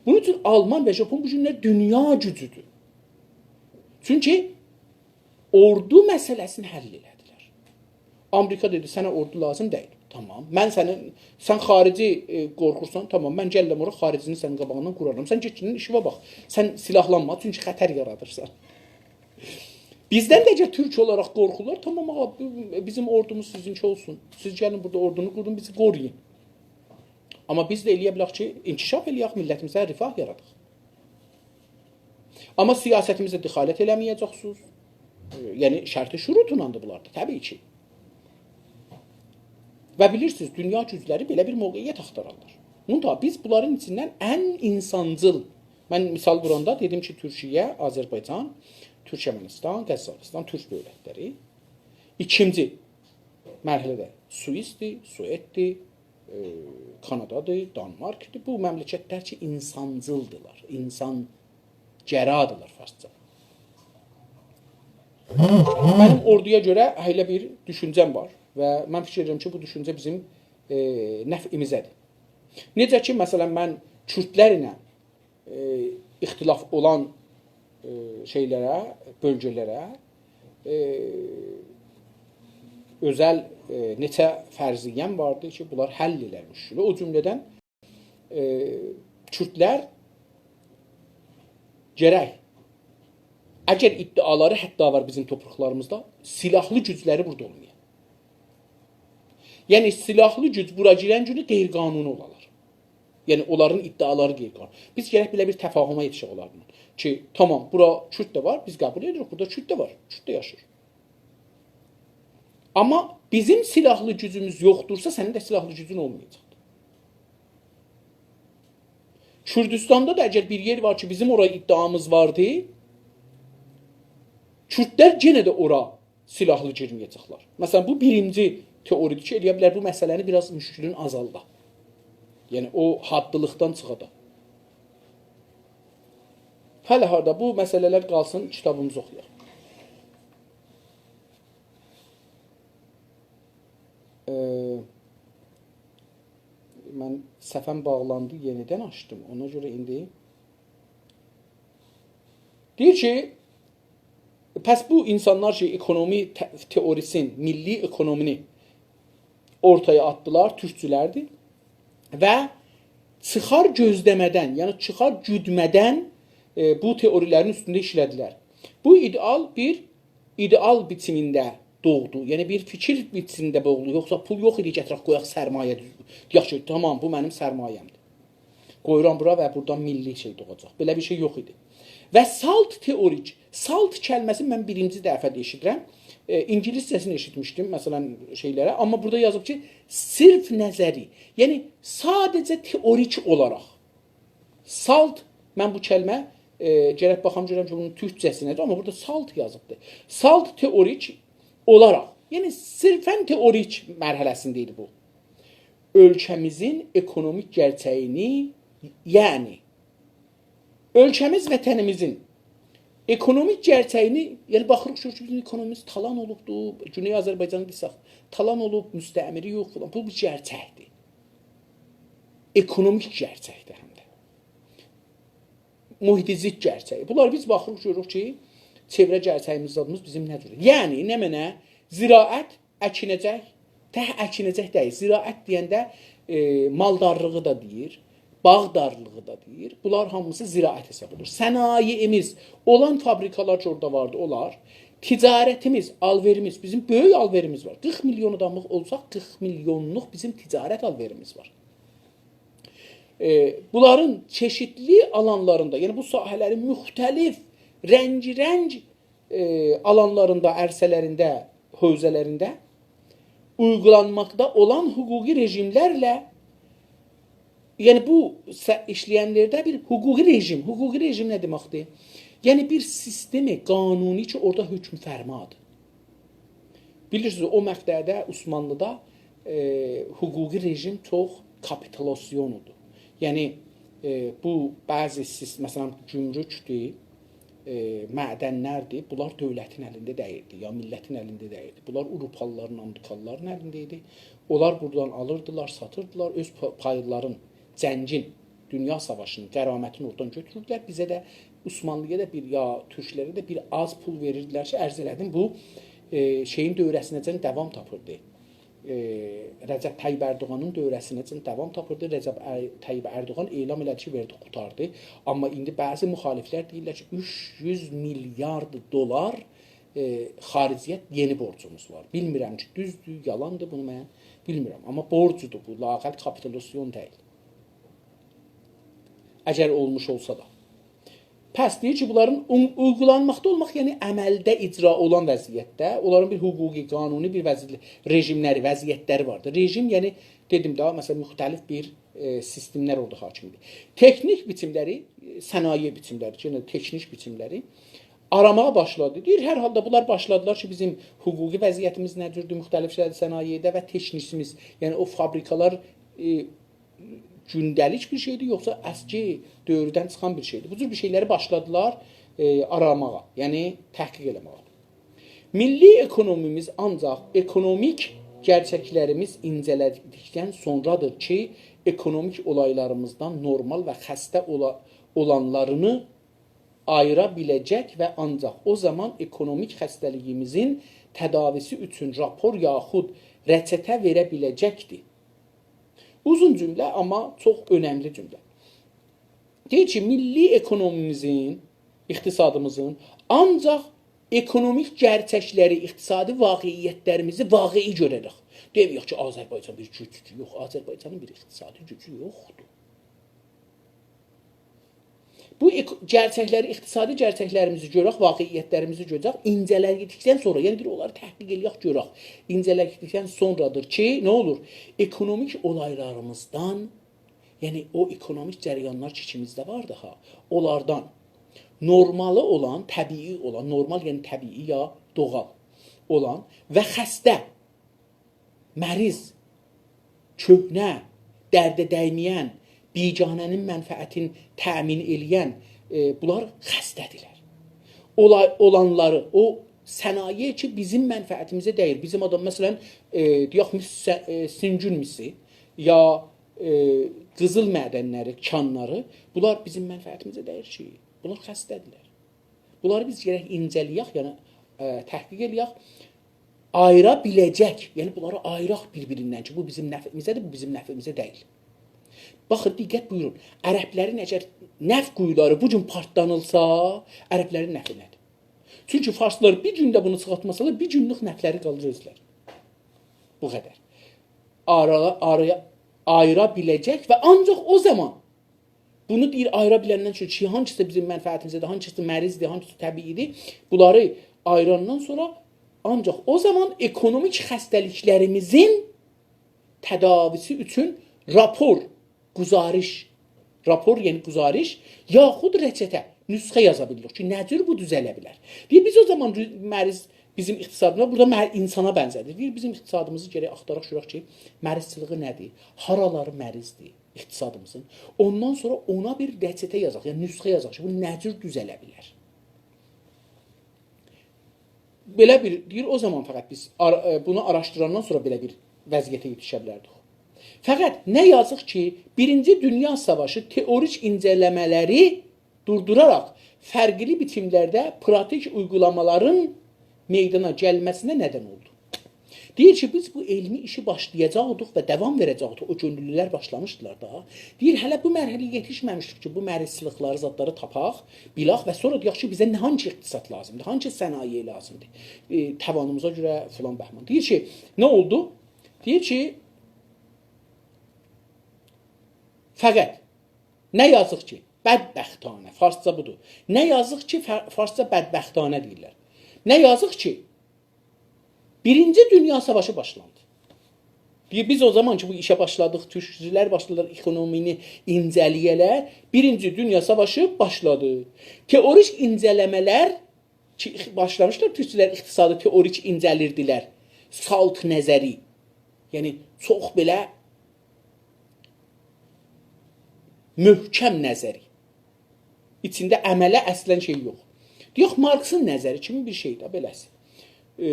بونون اوچون آلمان و ژاپون بو گونلر دونیا گوجودور. چونکی اوردو مسئله‌سینی حل ائله‌دیلر. آمریکا دئدی: «سنه اوردو لازیم دئییل.» تامام. من سنین، سن خارجی، ائ، قورخورسان، تامام. من گلیرم اورا، خارجینی سنین قاباغیندان قورارام. سن گئت گیرین ایشیوه باخ. سن سیلاحلانما، چونکی خطر یارادیرسان. بیزدن ده اگر تورک اولاراق قورخورلار، تامام آغا، بو، بیزیم اوردوموز سیزینکی اولسون. سیز گلین بورادا اوردونو قورون، بیزی قورویون. آمما بیز ده ائله‌یه بیلک کی، انکشاف ائله‌یک، میللتیمیزه رفاه یاراداق. آمما سیاستیمیزه دخالت ائله‌مه‌یه‌جکسینیز. یعنی، شرط و شروطوناندیر بونلار دا، طبیعی کی. و بیلیرسینیز، دونیا گوجلری بئله بیر موقعیت آختارارلار. منتها بیز بونلارین ایچیندن ان اینسانجیل، من مثال ووراندا دئدیم کی، تورکیه، آذربایجان، تورکمنیستان، قزاقیستان، تورک دؤولتلری. ایکینجی مرحله‌ده سوئیسدیر، سوئددیر، ائ، کانادادیر، دانمارکدیر. بو مملکتلر کی، اینسانجیلدیرلار، اینسان‌گرادیرلار فارسجا. منیم اوردویا گؤره ائله بیر دوشونجه‌م وار و من فیکیر ائدیرم کی، بو دوشونجه بیزیم، ائ، نفعیمیزه‌دیر. نئجه کی، مثلا، من کوردلر ایله ائ، اختلاف اولان، ائ، شئیلره، بؤلگه‌لره، ائ، اؤزل، ائ، نئچه فرضیه‌م واردی کی، بونلار حل ائلر مشکلی. او جمله‌دن، ائ، کوردلر گرک، اگر ادعالاری حتی وار بیزیم تورپاقلاریمیزدا، سیلاحلی گوجلری بورادا اولمایا. یعنی، سیلاحلی گوج بورا گیرن گونو غیرقانونی اولالار. یعنی، اونلارین ادعالاری غیرقانونی. بیز گرک بئله بیر تفاهمه یئتیشک اونلارلا کی، تامام، بورا کورد ده وار، بیز قبول ائدیریک، بورادا کورد ده وار، کورد ده یاشاییر. آمما بیزیم سیلاحلی گوجوموز یوخدورسا، سنین ده سیلاحلی گوجون اولمایاجاقدیر. کوردوستاندا دا اگر بیر یئر وار کی، بیزیم اورا ادعامیز واردی، کوردلر یئنه ده اورا سیلاحلی گیرمه‌یه‌جکلر. مثلا، بو بیرینجی تئوری‌دیر کی، ائلیه بیلر بو مسئله‌نی بیر آز مشکلین آزالدا. یعنی، او حاددیلیقدان چیخادا. هله هاردا بو مسئله‌لر قالسین، کیتابیمیزی اوخویاق. ائ، من صفحه‌م باغلاندی، یئنیدن آچدیم. اونا گؤره ایندی دئییر کی، پس بو اینسانلار کی، اکونومی ته-، تئوریسین، میللی اکونومینی اورتایا آتدیلار، تورکچولردیر. و چیخار گؤزله‌مه‌دن، یعنی چیخار گودمه‌دن، ائ، بو تئوری‌لرین اوستونده ایشله‌دیلر. بو ایده‌آل بیر ایده‌آل بیچیمینده دوغدو. یعنی بیر فیکیر بیچیمینده دوغدو. یوخسا پول یوخ ایدی، گتیرک قویاق سرمایه دوز-، دئیک کی، تامام، بو منیم سرمایه‌مدیر. قویورام بورا و بورادان میللی شئی دوغاجاق. بئله بیر شئی یوخ ایدی. و سالت تئوریک، سالت کلمه‌سینی من بیرینجی دفعه‌دیر ائشیدیرم. ائ، اینگیلیسجه‌سینی ائشیتمیشدیم، مثلا، شئیلره. آمما بورادا یازیب کی، صرف نظری، یعنی ساده‌جه تئوریک اولاراق. سالت، من بو کلمه، ائ، گرک باخام گؤرم کی، بونون تورکجه‌سی نه‌دیر، آمما بورادا سالت یازیبدیر. سالت تئوریک اولاراق، یعنی صرفا تئوریک مرحله‌سینده ایدی بو. اؤلکه‌میزین اکونومیک گرچه‌یینی، یعنی اؤلکه‌میز، وطنیمیزین اکونومیک گرچه‌یینی، یعنی باخیریق، گؤروروک کی، بیزیم اکونومیمیز تالان اولوبدور، گونئی آذربایجانی دئسک، تالان اولوب، مستعمره یوخ فلان. بو بیر گرچکدیر. اکونومیک گرچکدیر هم ده. محیط زیست گرچه‌یی. بونلار بیز باخیریق، گؤروروک کی، چئوره گرچه‌ییمیز، زادیمیز بیزیم نه جور. یعنی، نمنه؟ زراعت اکینه‌جک، تک اکینه‌جک دئییل. زراعت دئینده، ائ، مالدارلیغی دا دئییر، باغدارلیغی دا دئییر. بونلار هامیسی زراعت حساب اولور. صنایعیمیز، اولان فابریکالار کی، اورادا واردی، اونلار. تجارتیمیز، آلوئریمیز، بیزیم بؤیوک آلوئریمیز وار. قیرخ میلیون آداملیق اولساق، قیرخ میلیونلوق بیزیم تجارت آلوئریمیز وار. ائ، بونلارین چئشیتلی آلانلاریندا، یعنی بو ساحه‌لرین مختلف، رنگ‌رنگ، ائ، آلانلاریندا، عرصه‌لرینده، حوزه‌لرینده اویغولانماقدا اولان حقوقی رژیملرله، یعنی بو سه-، ایشله‌ینلرده بیر حقوقی رژیم، حقوقی رژیم نه دئمکدیر؟ یعنی بیر سیستم قانونی کی، اورادا حکم فرمادیر. بیلیرسینیز، او مقطعده عثمانلیدا، ائ، حقوقی رژیم چوخ کاپیتولاسیون ایدی. یعنی، ائ، بو بعضی سیس-، مثلا، گمرکدور، ائ، معدنلردیر، بونلار دؤولتین الینده دئییلدی، یا میللتین الینده دئییلدی. بونلار آوروپالیلارین، آمریکالیلارین الینده ایدی. اونلار بورادان آلیردیلار، ساتیردیلار، اؤز پا-، پایلارین، جنگین، دونیا ساواشینین غرامتینی اورادان گؤتوروردولر. بیزه ده، عثمانلی‌یا دا بیر، یا تورکلره ده بیر آز پول وئریردیلر کی، عرض ائله‌دیم، بو، ائ، شئیین دوره‌سینه‌جن داوام تاپیردی. ائ، رجب طیب اردوغانین دوره‌سینه‌جن داوام تاپیردی. رجب ار-، طیب اردوغان اعلان ائله‌دی کی، وئردی، قوتاردی. آمما ایندی بعضی مخالفلر دئییرلر کی، اوچ یوز میلیارد دلار، ائ، خارجیه یئنی بورجوموز وار. بیلمیرم کی، دوزدور، یالاندیر، بونو من بیلمیرم. آمما بورجودور بو، لااقل کاپیتولاسیون دئییل. اگر اولموش اولسا دا. پس دئییر کی، بونلارین اون-، اویغولانماقدا اولماق، یعنی عملده اجرا اولان وضعیتده، اونلارین بیر حقوقی، قانونی بیر وضعیت-، رژیملری، وضعیتلری واردیر. رژیم، یعنی دئدیم ده، مثلا، مختلف بیر، ائ، سیستملر اورادا حاکمدیر. تکنیک بیچیملری، ائ، صنایع بیچیملری، یعنی تکنیک بیچیملری آراماغا باشلادی. دئییر، هر حالدا بونلار باشلادیلار کی، بیزیم حقوقی وضعیتیمیز نه جوردور، مختلف شئی-، صنایعده و تکنیکیمیز، یعنی او فابریکالار، ائ، گونده‌لیک بیر شئیدیر، یوخسا اسکی دؤوردن چیخان بیر شئیدیر. بو جور بیر شئیلری باشلادیلار، ائ، آراماغا، یعنی تحقیق ائله‌مه‌یه. میللی اکونومیمیز آنجاق اکونومیک گرچکلریمیز اینجه‌لندیکدن سونرادیر کی، اکونومیک اولایلاریمیزدان نورمال و خسته اولا-، اولانلارینی آییرا بیله‌جک و آنجاق او زامان اکونومیک خسته‌لیگیمیزین تداویسی اوچون راپور یاخود رچته وئره بیله‌جکدیر. اوزون جمله، آمما چوخ اؤنملی جمله. دئییر کی، میللی اکونومیمیزین، اقتصادیمیزین آنجاق اکونومیک گرچکلری، اقتصادی واقعیتلریمیزی واقعی گؤره‌رک. دئمه‌یک کی، آذربایجان بیر گوجدور. یوخ، آذربایجانین بیر اقتصادی گوجو یوخدور. بو اک-، گئرچکلری، اقتصادی گئرچکلریمیزی گؤرک، واقعیتلریمیزی گؤرک، اینجه‌له‌دیکدن سونرا، یعنی دئییر، اونلاری تحقیق ائله‌یک، گؤرک. اینجه‌له‌دیکدن سونرادیر کی، نه اولور؟ اکونومیک اولایلاریمیزدان، یعنی او اکونومیک جریانلار کی، ایچیمیزده واردی ها، اونلاردان نورمالی اولان، طبیعی اولان، نورمال یعنی طبیعی یا دوغال اولان و خسته، مریض، کؤهنه، درده دیمه‌ین، بیگانه‌نین منفعتین تأمین ائله‌ین، ائ، بونلار خسته‌دیرلر. اولا-، اولانلاری، او صنایع کی، بیزیم منفعتیمیزه دئییل. بیزیم آدام، مثلا، ائ، دئیک، مس-، ائ، سونگون میسی، یا، ائ، قیزیل معدنلری، کانلاری، بونلار بیزیم منفعتیمیزه دئییل کی. بونلار خسته‌دیرلر. بونلاری بیز گرک اینجه‌له‌یک، یعنی، ائ، تحقیق ائله‌یک. آییرا بیله‌جک، یعنی بونلاری آییراق بیر-بیریندن کی، بو بیزیم نفعیمیزه‌دیر، بو بیزیم نفعیمیزه دئییل. باخین، دقت بویورون، عربلرین اگر نفت قویولاری بو گون پارتلانیلسا، عربلرین نفعینه‌دیر. چونکی فارسلار بیر گون ده بونو چیخارتماسالار، بیر گونلوک نفتلری قالیر اؤزلری. بو قدر. آرا-، آرایا، آییرا بیله‌جک و آنجاق او زامان بونو دئییر، آییرا بیلندن سونرا کی، هانسیسی بیزیم منفعتیمیزه‌دیر، هانسیسی مریضدیر، هانسیسی طبیعیدیر. بونلاری آییراندان سونرا آنجاق او زامان اکونومیک خسته‌لیکلریمیزین تداویسی اوچون راپور، گزارش، راپور، یعنی گزارش، یاخود رچته، نسخه یازا بیلیریک کی، نه جور بو دوزله بیلر. دئییر، بیز او زامان رو-، مریض بیزیم اقتصادیمیزدا، بورادا مر-، اینسانا بنزه‌دیر. دئییر، بیزیم اقتصادیمیزی گرک آختاراق گؤرک کی، مریضچیلیغی نه‌دیر، هارالاری مریضدیر اقتصادیمیزین. اوندان سونرا اونا بیر رچته یازاق، یعنی نسخه یازاق کی، بو نه جور دوزله بیلر. بئله بیر، دئییر، او زامان فقط بیز آرا-، ائ، بونو آراشدیراندان سونرا بئله بیر وضعیته یئتیشه بیلردیک. فقط نه یازیق کی، بیرینجی دونیا ساواشی تئوریک اینجه‌له‌مه‌لری دوردوراراق فرقلی بیچیملرده پراتیک اویغولامالارین میدانا گلمه‌سینه ندن اولدو. دئییر کی، بیز بو علمی ایشی باشلایاجاقدیق و داوام وئره‌جکدیک. او کؤنوللولر باشلامیشدیلار دا. دئییر، هله بو مرحله‌یه یئتیشمه‌میشدیک کی، بو مریضچیلیکلاری، زادلاری تاپاق، بیلک و سونرا دئیک کی، بیزه نه، هانسی اقتصاد لازیمدیر، هانسی صنایع لازیمدیر، ائ، توانیمیزا گؤره فلان بهمان. دئییر کی، نه اولدو؟ دئییر کی، فقط نه یازیق کی، بدبختانه، فارسجا بودور. نه یازیق کی، فا-، فارسجا بدبختانه دئییرلر. نه یازیق کی، بیرینجی دونیا ساواشی باشلاندی. دئییر، بیز او زامان کی، بو ایشه باشلادیق، تورکچولر باشلادیلار اکونومینی اینجه‌له‌یه‌لر، بیرینجی دونیا ساواشی باشلادی. تئوریک اینجه‌له‌مه‌لر کی، اخ-، باشلامیشلار تورکچولر اقتصادی تئوریک اینجه‌لیردیلر. سالت نظری. یعنی، چوخ بئله محکم نظری. ایچینده عمله اصلا شئی یوخ. دئیک، مارکسین نظری کیمی بیر شئی ده، بئله‌سی. ائ،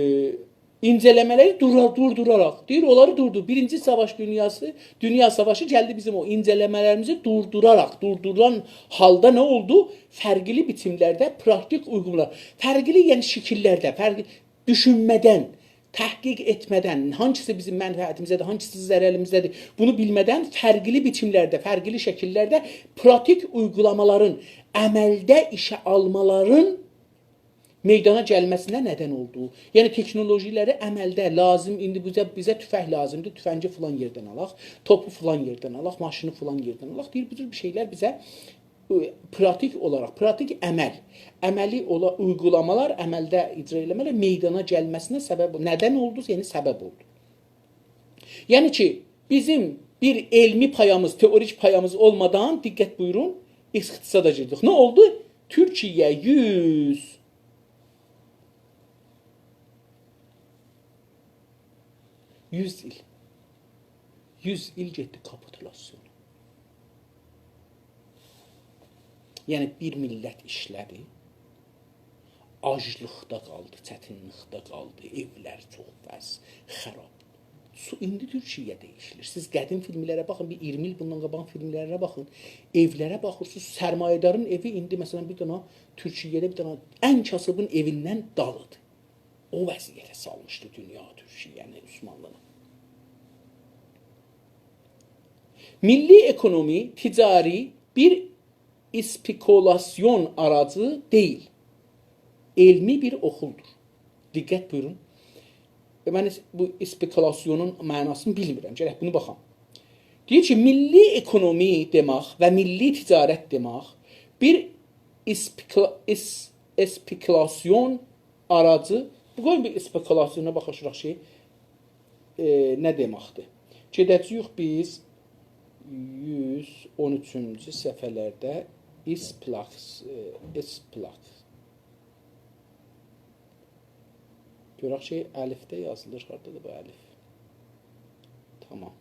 اینجه‌له‌مه‌لری دورا-، دوردوراراق، دئییر، اونلاری دوردو. بیرینجی ساواش دونیاسی، دونیا ساواشی گلدی بیزیم او اینجه‌له‌مه‌لریمیزی دوردوراراق، دوردوران حالدا نه اولدو؟ فرقلی بیچیملرده پراکتیک اویغولامالار، فرقلی، یعنی شکیللرده، فرقلی، دوشونمه‌دن، تحقیق ائتمه‌دن، هانسیسی بیزیم منفعتیمیزه‌دیر، هانسیسی ضرریمیزه‌دیر، بونو بیلمه‌دن فرقلی بیچیملرده، فرقلی شکیللرده پراکتیک اویغولامالارین، عملده ایشه آلمالارین میدانا گلمه‌سینه ندن اولدو. یعنی، تکنولوژی‌لری عملده لازیم، ایندی بیزه، بیزه توفنگ لازیمدیر، توفنگی فلان یئردن آلاق، توپو فلان یئردن آلاق، ماشینی فلان یئردن آلاق. دئییر، بو جور بیر شئیلر بیزه، ائ، پراتیک اولاراق، پراتیک عمل، عملی اولا-، اویغولامالار، عملده اجرا ائله‌مه‌لر میدانا گلمه‌سینه سبب، ندن اولدو، یعنی سبب اولدو. یعنی کی، بیزیم بیر علمی پاییمیز، تئوریک پاییمیز اولمادان، دقت بویورون، اقتصادا گیردیک. نه اولدو؟ تورکیه یوز، یوز ایل، یوز ایل گئتدی کاپیتولاسیونا. یعنی، بیر میللت ایشله‌دی، آجلیقدا قالدی، چتینلیکده قالدی، ائولر چوخ پس، خراب. سو-، ایندی تورکیه دییشیلیر. سیز قدیم فیلملره باخین، بیر اییرمی ایل بوندان قاباغین فیلملره باخین. ائولره باخیرسینیز، سرمایه‌دارین ائوی ایندی، مثلا، بیر دنه تورکیه‌ده بیر دنه ان کاسیبین ائویندن دالیدیر. او وضعیته سالمیشدی دونیا تورکیه‌نی، عثمانلینی. میللی اکونومی تجاری بیر اسپئکولاسیون آراجی دئییل، علمی بیر اوخولدور. دقت بویورون. و من اس-، بو اسپئکولاسیونون معناسینی بیلمیرم. گرک بونو باخام. دئییر کی، میللی اکونومی دئمک و میللی تجارت دئمک بیر اسپکولا-، اس-، اسپکولاسیون آراجی. بو، قویون بیر اسپکولاسیونا باخاشیراق کی، ائ، نه دئمکدیر. گئده‌جه‌ییک بیز یوز اون اوچونجو صفحه‌لرده اسپلاکس، ائ، اسپلاکس. گؤرک کی، الفده یازیلیر. هاردادیر بو الف؟ تامام.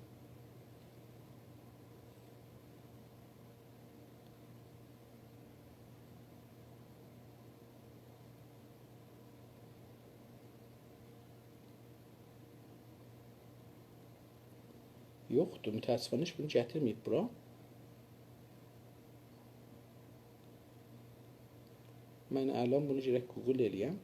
یوخدور، متأسفانه هئچ بونو گتیرمه‌ییب بورا. من الان بونو گرک گوگل ائله‌یم.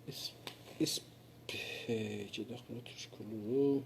اس-، اس-، ائ، گئدک بونا تورک اولور.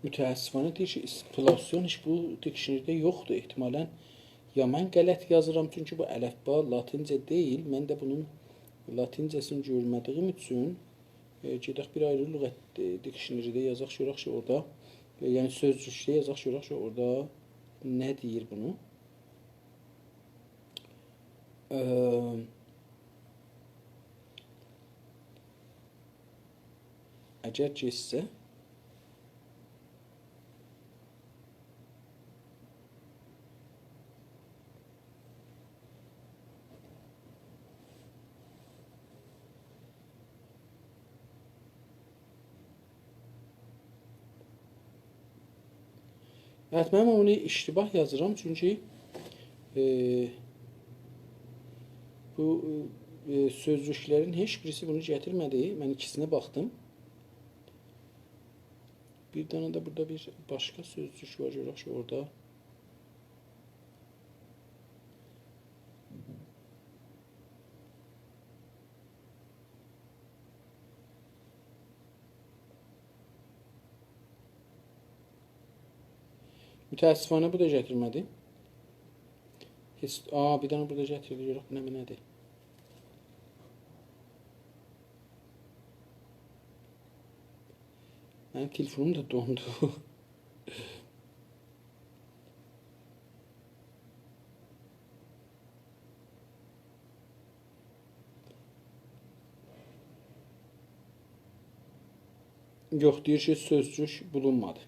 متأسفانه دئییر کی، اسپلاسیون هئچ بو دیکشنری‌ده یوخدور احتمالاً. یا من غلط یازیرام، چونکی بو الفبا لاتینجه دئییل. من ده بونون لاتینجه‌سینی گؤرمه‌دیییم اوچون، ائ، گئدک بیر آیری لغت، ائ، دیکشنری‌ده یازاق، گؤرک کی، اورادا، ائ، یعنی سؤزجوکده یازاق، گؤرک کی، اورادا نه دئییر بونو. ائ، اگر کئچسه، حتماً من اونو اشتباه یازیرام، چونکی، ائ، بو، ائ، سؤزجوکلرین هئچ بیریسی بونو گتیرمه‌دی. من ایکیسینه باخدیم. بیر دنه ده بورادا بیر باشقا سؤزجوک وار، گؤرک کی، اورادا. متأسفانه بو دا گتیرمه‌دی. هیست-، آ، بیر دنه بورادا گتیردی، گؤرک بو نمنه‌دیر. منیم تلفونوم دا دوندو. یوخ، دئییر کی، سؤزجوک بولونمادی.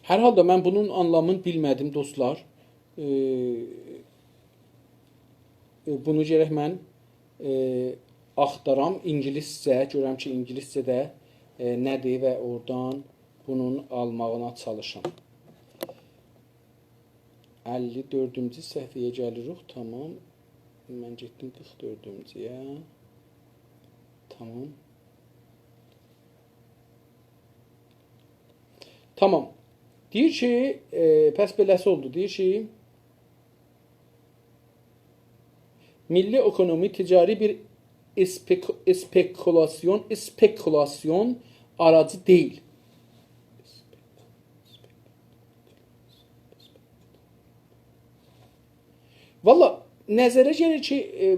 هر حالدا من بونون آنلامینی بیلمه‌دیم، دوستلار. ائ، ائ، بونو گرک من، ائ، آختارام اینگیلیسجه، گؤرم کی، اینگیلیسجه‌ده، ائ، نه‌دیر و اورادان بونون آلماغینا چالیشام. اللی دؤردونجو صفحه‌یه گلیریک، تامام. من گئتدیم قیرخ دؤردونجویه. تامام. تامام. دئییر کی، ائ، پس بئله‌سی اولدو. دئییر کی، میللی اکونومی تجاری بیر اسپک-، اسپکولاسیون، اسپکولاسیون آراجی دئییل. والله، نظره گلیر کی، ائ،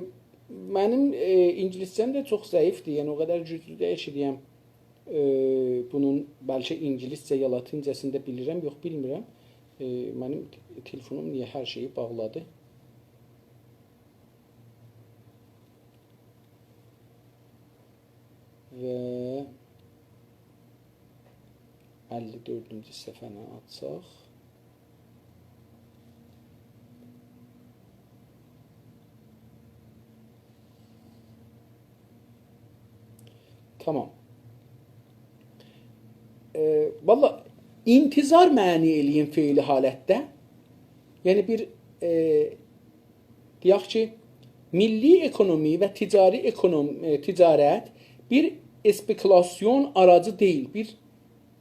منیم، ائ، اینگیلیسجه‌م ده چوخ ضعیفدیر، یعنی او قدر گوجلو دئییل کی، دئیم، ائ، بونون بلکه اینگیلیسجه یا لاتینجه‌سینی ده بیلیرم، یوخ، بیلمیرم. ائ، منیم ت-، تلفونوم نییه هر شئیی باغلادی؟ و اللی دؤردونجو صفحه‌نی آچاق. تامام. ائ، والله، انتظار معنی ائله‌ییم فعلی حالتده. یعنی بیر، ائ، دئیک کی، میللی اکونومی و تجاری اکونوم-، ائ، تجارت بیر اسپکولاسیون آراجی دئییل، بیر،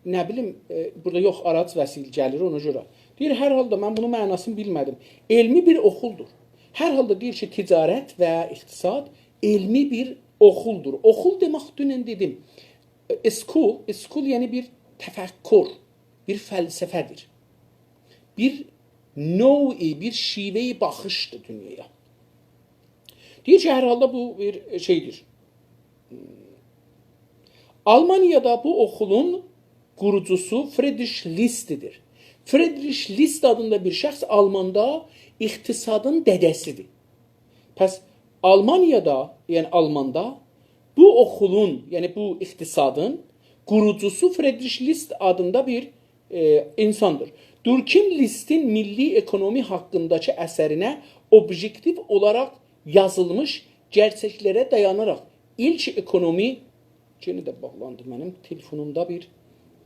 نه بیلیم، ائ، بورادا یوخ، آراج وسیله گلیر اونا گؤره. دئییر، هر حالدا من بونون معناسینی بیلمه‌دیم. علمی بیر اوخولدور. هر حالدا دئییر کی، تجارت و اقتصاد علمی بیر اوخولدور. اوخول دئمک، دونن دئدیم، ائ، school، school یعنی بیر تفکر، بیر فلسفه‌دیر. بیر نوعی، بیر شیوه‌ی باخیشدیر دونیایا. دئییر کی، هر حالدا بو بیر شئیدیر. آلمانیادا بو اوخولون قوروجوسو فریدریش لیستدیر. فریدریش لیست آدیندا بیر شخص آلماندا اقتصادین دده‌سیدیر. پس آلمانیادا، یعنی آلماندا بو اوخولون، یعنی بو اقتصادین قوروجوسو فریدریش لیست آدیندا بیر، ائ، اینساندیر. دورکیم لیستین میللی اکونومی حاققینداکی اثرینه اوبژکتیو اولاراق یازیلمیش گرچکلره دایاناراق ایلک اکونومی یئنه ده باغلاندی. منیم تلفونومدا بیر،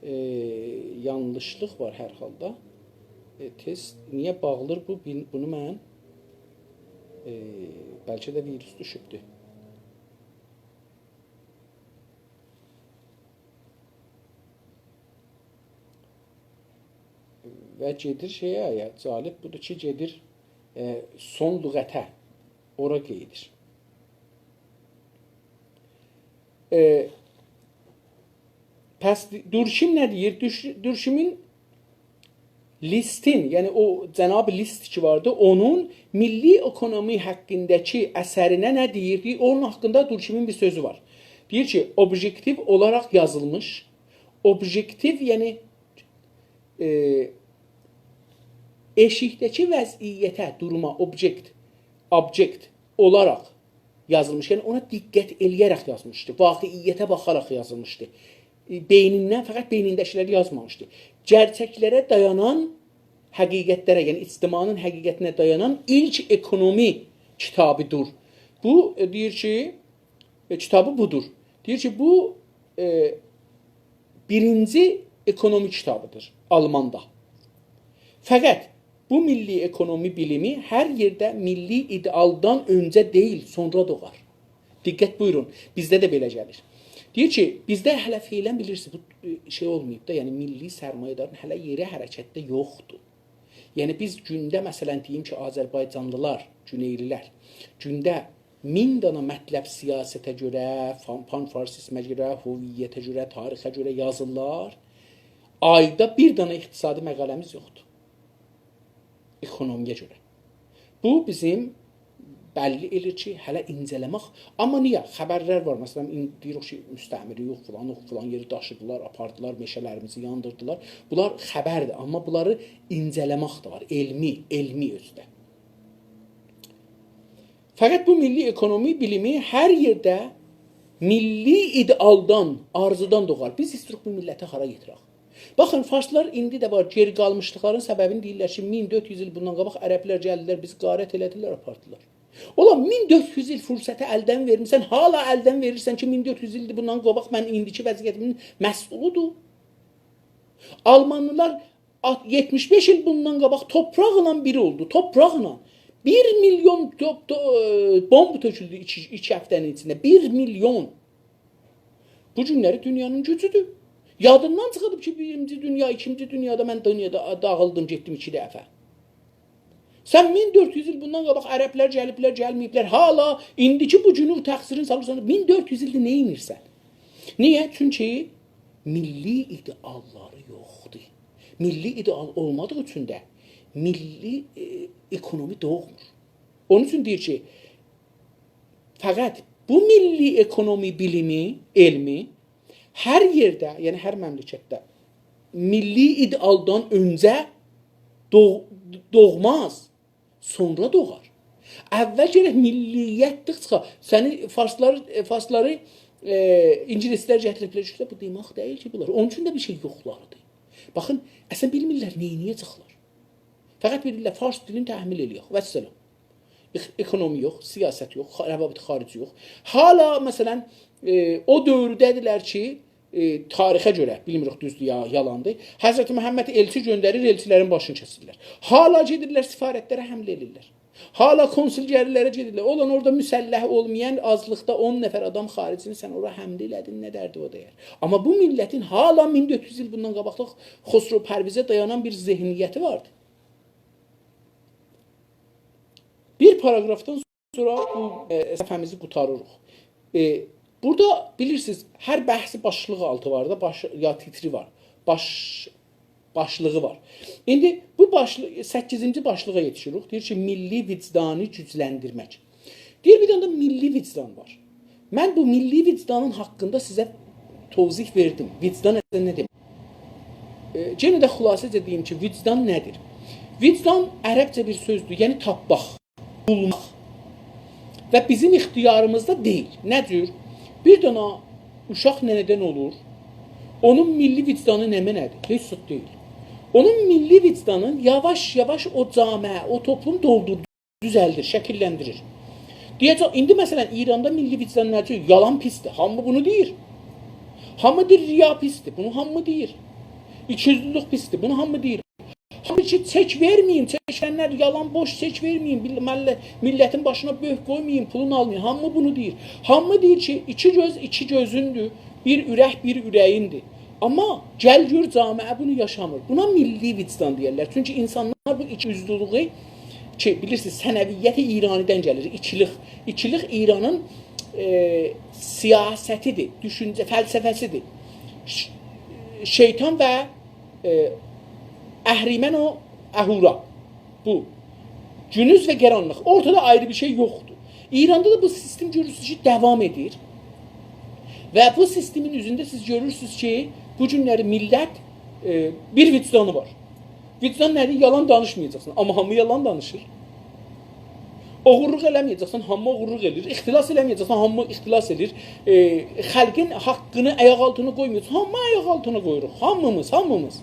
ائ، یانلیشلیق وار هر حالدا. ائ، تئز نییه باغلیر بو؟ بیل-، بونو من، ائ، بلکه ده ویروس دوشوبدو. و گئدیر شئیه، یا، جالب بودور کی، گئدیر، ائ، سون لغته، اورا قئییدیر. ائ، پس دی-، دورکیم نه دئییر؟ دوش-، دورکیمین لیستین، یعنی او جناب لیست کی واردی، اونون میللی اکونومی حاققینداکی اثرینه نه دئییر؟ دئییر، اونون حاققیندا دورکیمین بیر سؤزو وار. دئییر کی، اوبژکتیو اولاراق یازیلمیش، اوبژکتیو، یعنی، ائ، ائشیکده‌کی وضعیته، دوروما، اوبژکت، object اولاراق یازیلمیش. یعنی اونا دقت ائله‌یه‌رک یازمیشدی. واقعیته باخاراق یازیلمیشدی. ائ، بئینیندن، فقط بئینینده‌کیلری یازمامیشدی. گرچکلره دایانان، حقیقتلره، یعنی اجتماعین حقیقتینه دایانان ایلک اکونومی کیتابیدیر. بو، ائ، دئییر کی، ائ، کیتابی بودور. دئییر کی، بو، ائ، بیرینجی اکونومی کیتابیدیر آلماندا. فقط بو میللی اکونومی بیلیمی هر یئرده میللی ایده‌آلدان اؤنجه دئییل، سونرا دوغار. دقت بویورون، بیزده ده بئله گلیر. دئییر کی، بیزده هله فعلاً بیلیرسینیز، بو، ائ، شئی اولماییب دا، یعنی میللی سرمایه‌دارین هله یئری حرکتده یوخدور. یعنی بیز گونده، مثلاً، دئییم کی، آذربایجانلیلار، گونئیلیلر گونده مین دانا مطلب، سیاسته گؤره، فان-، پان‌فارسیزمه گؤره، هویته گؤره، تاریخه گؤره یازیرلار. آیدا بیر دانا اقتصادی مقاله‌میز یوخدور. اکونومی‌یه گؤره. بو بیزیم بللی ائله‌ییر کی، هله اینجه‌له‌مک. آمما نییه؟ خبرلر وار. مثلاً، این-، دئییریک کی، مستعمره‌یوخ، فلانوخ، فلان یئری داشیدیلار، آپاردیلار، مئشه‌لریمیزی یاندیردیلار. بونلار خبردیر، آمما بونلاری اینجه‌له‌مک ده وار. علمی، علمی اؤزو ده. فقط بو میللی اکونومی بیلیمی هر یئرده میللی ایده‌آلدان، آرزودان دوغار. بیز ایستیریک بو میللتی هارا یئتیرک. باخین، فارسلار ایندی ده وار، گئری قالمیشلیقلارین سببینی دئییرلر کی، مین دؤرد یوز ایل بوندان قاباق عربلر گلدیلر، بیزی غارت ائله‌دیلر، آپاردیلار. اولا، مین دؤرد یوز ایل فرصتی الدن وئرمیسن، هالا الدن وئریرسن کی، مین دؤرد یوز ایلدیر بوندان قاباق من ایندیکی وضعیتیمین مسئولودور. آلمانلیلار آت-، یئتمیش بئش ایل بوندان قاباق توپراقلا بیر اولدو، توپراقلا. بیر میلیون تو-، تو-، بومب تؤکولدو ایکی، ایکی هفته‌نین ایچینده، بیر میلیون. بو گونلری دونیانین گوجودور. یادیندان چیخادیب کی، بیرینجی دونیا، ایکینجی دونیادا من دونیادا داغیلدیم، گئتدیم ایکی دفعه. سن مین دؤرد یوز ایل بوندان قاباق عربلر گلیبلر، گلمه‌ییبلر، هالا ایندیکی بو گونو تقصیرین سالیرسان، مین دؤرد یوز ایلدیر نه ائدیرسن؟ نییه؟ چونکی میللی ایده‌آللاری یوخدور. میللی ایده‌آل اولمادیغی اوچون ده میللی، ائ، اکونومی دوغمور. اونون اوچون دئییر کی، فقط بو میللی اکونومی بیلیمی، علمی هر یئرده، یعنی هر مملکتده میللی ایده‌آلدان اؤنجه دوغ-، دوغماز، سونرا دوغار. اول گرک میللیتدیر چیخا. سنی فارسلار، فارسلاری، ائ، اینگیلیسلر گتیریبلر کی، بو دئمک دئییل کی، بونلار. اونون اوچون ده بیر شئی یوخلاردی. باخین، اصلا بیلمیرلر نئینیه‌جکلر. فقط بیلیرلر فارس دیلینی تحمیل ائله‌یک. والسلام. اخ-، اکونومی یوخ، سیاست یوخ، خا-، روابط خارجی یوخ. حالا، مثلا، ائ، او دؤورده‌دیرلر کی، ائ، تاریخه گؤره، بیلمیریک دوزدور یا یالاندیر، حضرت محمد ائلچی گؤندریر، ائلچیلرین باشینی کسیرلر. حالا گئدیرلر سفارتلره حمله ائدیرلر. حالا کنسولگری‌لره گئدیرلر. اولان اورادا مسلح اولمایان آزلیقدا اون نفر آدام خارجینی سن اورا حمله ائله‌دین، نه دردی او دَیر؟ آمما بو میللتین حالا مین دؤرد یوز ایل بوندان قاباقلیق خسرو پرویزه دایانان بیر ذهنیتی واردی. بیر پاراگرافدان سونرا بو، ائ، صفحه‌میزی قوتاریریق. ائ، بورادا بیلیرسینیز، هر بحثی باشلیق آلتی وار دا، باش-، یا تیتری وار. باش-، باشلیغی وار. ایندی بو باشلی-، سککیزینجی باشلیغا یئتیشیریک. دئییر کی، میللی وجدانی گوجلندیرمک. دئییر، بیر دنه ده میللی وجدان وار. من بو میللی وجدانین حاقیندا سیزه توضیح وئردیم. وجدان اصلینده نه دئمک؟ ائ، یئنه ده خلاصه‌جه دئییم کی، وجدان نه‌دیر؟ وجدان عربجه بیر سؤزدور، یعنی تاپماق، بولماق. و بیزیم اختیاریمیزدا دئییل. نه جور؟ بیر دنه اوشاق ننه‌دن اولور، اونون میللی وجدانی نمنه‌دیر؟ هئچ زاد دئییل. اونون میللی وجدانی یاواش-یاواش او جامعه، او توپلوم دولدورور، دوزلدیر، شکیللندیریر. دئیه‌جک، ایندی مثلا، ایراندا میللی وجدان نه جور؟ یالان پیسدیر. هامی بونو دئییر. هامی دئییر، ریا پیسدیر. بونو هامی دئییر. ایکی‌اوزلولوک پیسدیر. بونو هامی دئییر. هامی کی، چک وئرمه‌ییم، چک وئرنلر، یالان، بوش، چک وئرمه‌ییم، بیل-، مله-، میللتین باشینا بؤرک قویماییم، پولونو آلماییم. هامی بونو دئییر. هامی دئییر کی، ایکی گؤز ایکی گؤزوندور، بیر اورک بیر اوره‌ییندیر. آمما گل گؤر، جامعه بونو یاشامیر. بونا میللی وجدان دئیرلر. چونکی اینسانلار بو ایکی‌اوزلولوگو کی، بیلیرسینیز، ثنویت ایرانی‌دن گلیر، ایکیلیک. ایکیلیک ایرانین، ائ، سیاستی‌دیر، دوشونجه، فلسفه‌سی‌دیر. ش-، شیطان و، ائ، اهریمن و اهورا. بو. گونوز و قارانلیق. اورتادا آیری بیر شئی یوخدور. ایراندا دا بو سیستم گؤرورسونوز کی، داوام ائدیر. و بو سیستمین اوزونده سیز گؤرورسونوز کی، بو گونلری میللت، ائ، بیر وجدانی وار. وجدان نه‌دیر؟ یالان دانیشمایاجاقسان. آمما هامی یالان دانیشیر. اوغورلوق ائله‌مه‌یه‌جکسن، هامی اوغورلوق ائله‌ییر. اختلاس ائله‌مه‌یه‌جکسن، هامی اختلاس ائله‌ییر. ائ، خالقین حاققینی آیاق آلتینا قویمایاجاقسان، هامی آیاق آلتینا قویوروق. هامیمیز، هامیمیز.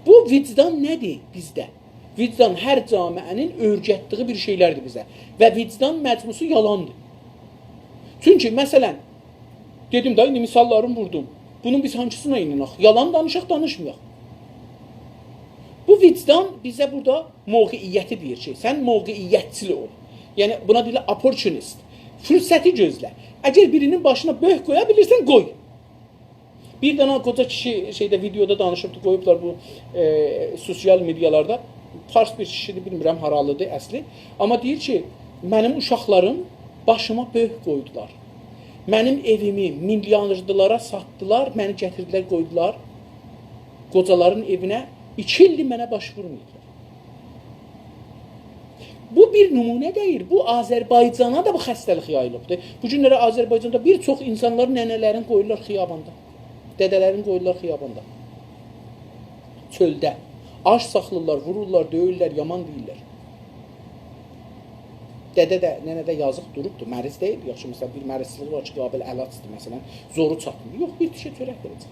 بو وجدان نه‌دیر بیزده؟ وجدان هر جامعه‌نین اؤیرتدیگی بیر شئیلردیر بیزه. و وجدان مجموعه‌سی یالاندیر. چونکی، مثلا، دئدیم ده، ایندی مثاللارینی ووردوم. بونون بیز هانسینا ایناناق؟ یالان دانیشاق، دانیشمایاق. بو وجدان بیزه بورادا موقعیتی دئییر کی، سن موقعیتچیلیک اول. یعنی، بونا دئییرلر opportunist. فرصتی گؤزله. اگر بیرینین باشینا بؤرک قویا بیلیرسن، قوی. بیر دنه قوجا کیشی شئیده، ویدئودا دانیشیبدی، قویوبلار بو، ائ، سوسیال مئدیالاردا. فارس بیر کیشی‌دیر، بیلمیرم هارالی‌دیر اصلی. آمما دئییر کی، منیم اوشاقلاریم باشیما بؤرک قویدولار. منیم ائویمی میلیاردلارا ساتدیلار، منی گتیردیلر، قویدولار قوجالارین ائوینه. ایکی ایلدیر منه باش وورماییبلار. بو بیر نمونه دئییل، بو آذربایجانا دا بو خسته‌لیک یاییلیبدیر. بو گونلری آذربایجاندا بیر چوخ اینسانلار ننه‌لرین قویورلار خیاباندا. دده‌لرین قویورلار خیاباندا. چؤلده. آج ساخلاییرلار، وورورلار، دؤیورلر، یامان دئییرلر. دده ده، ننه ده یازیق دوروبدور، مریض دئییل. یاخشی، مثلا، بیر مریضچیلیگی وار کی، قابل علاجدیر، مثلا، زورو چاتمیر. یوخ، بیر تیکه چؤرک وئره‌جک.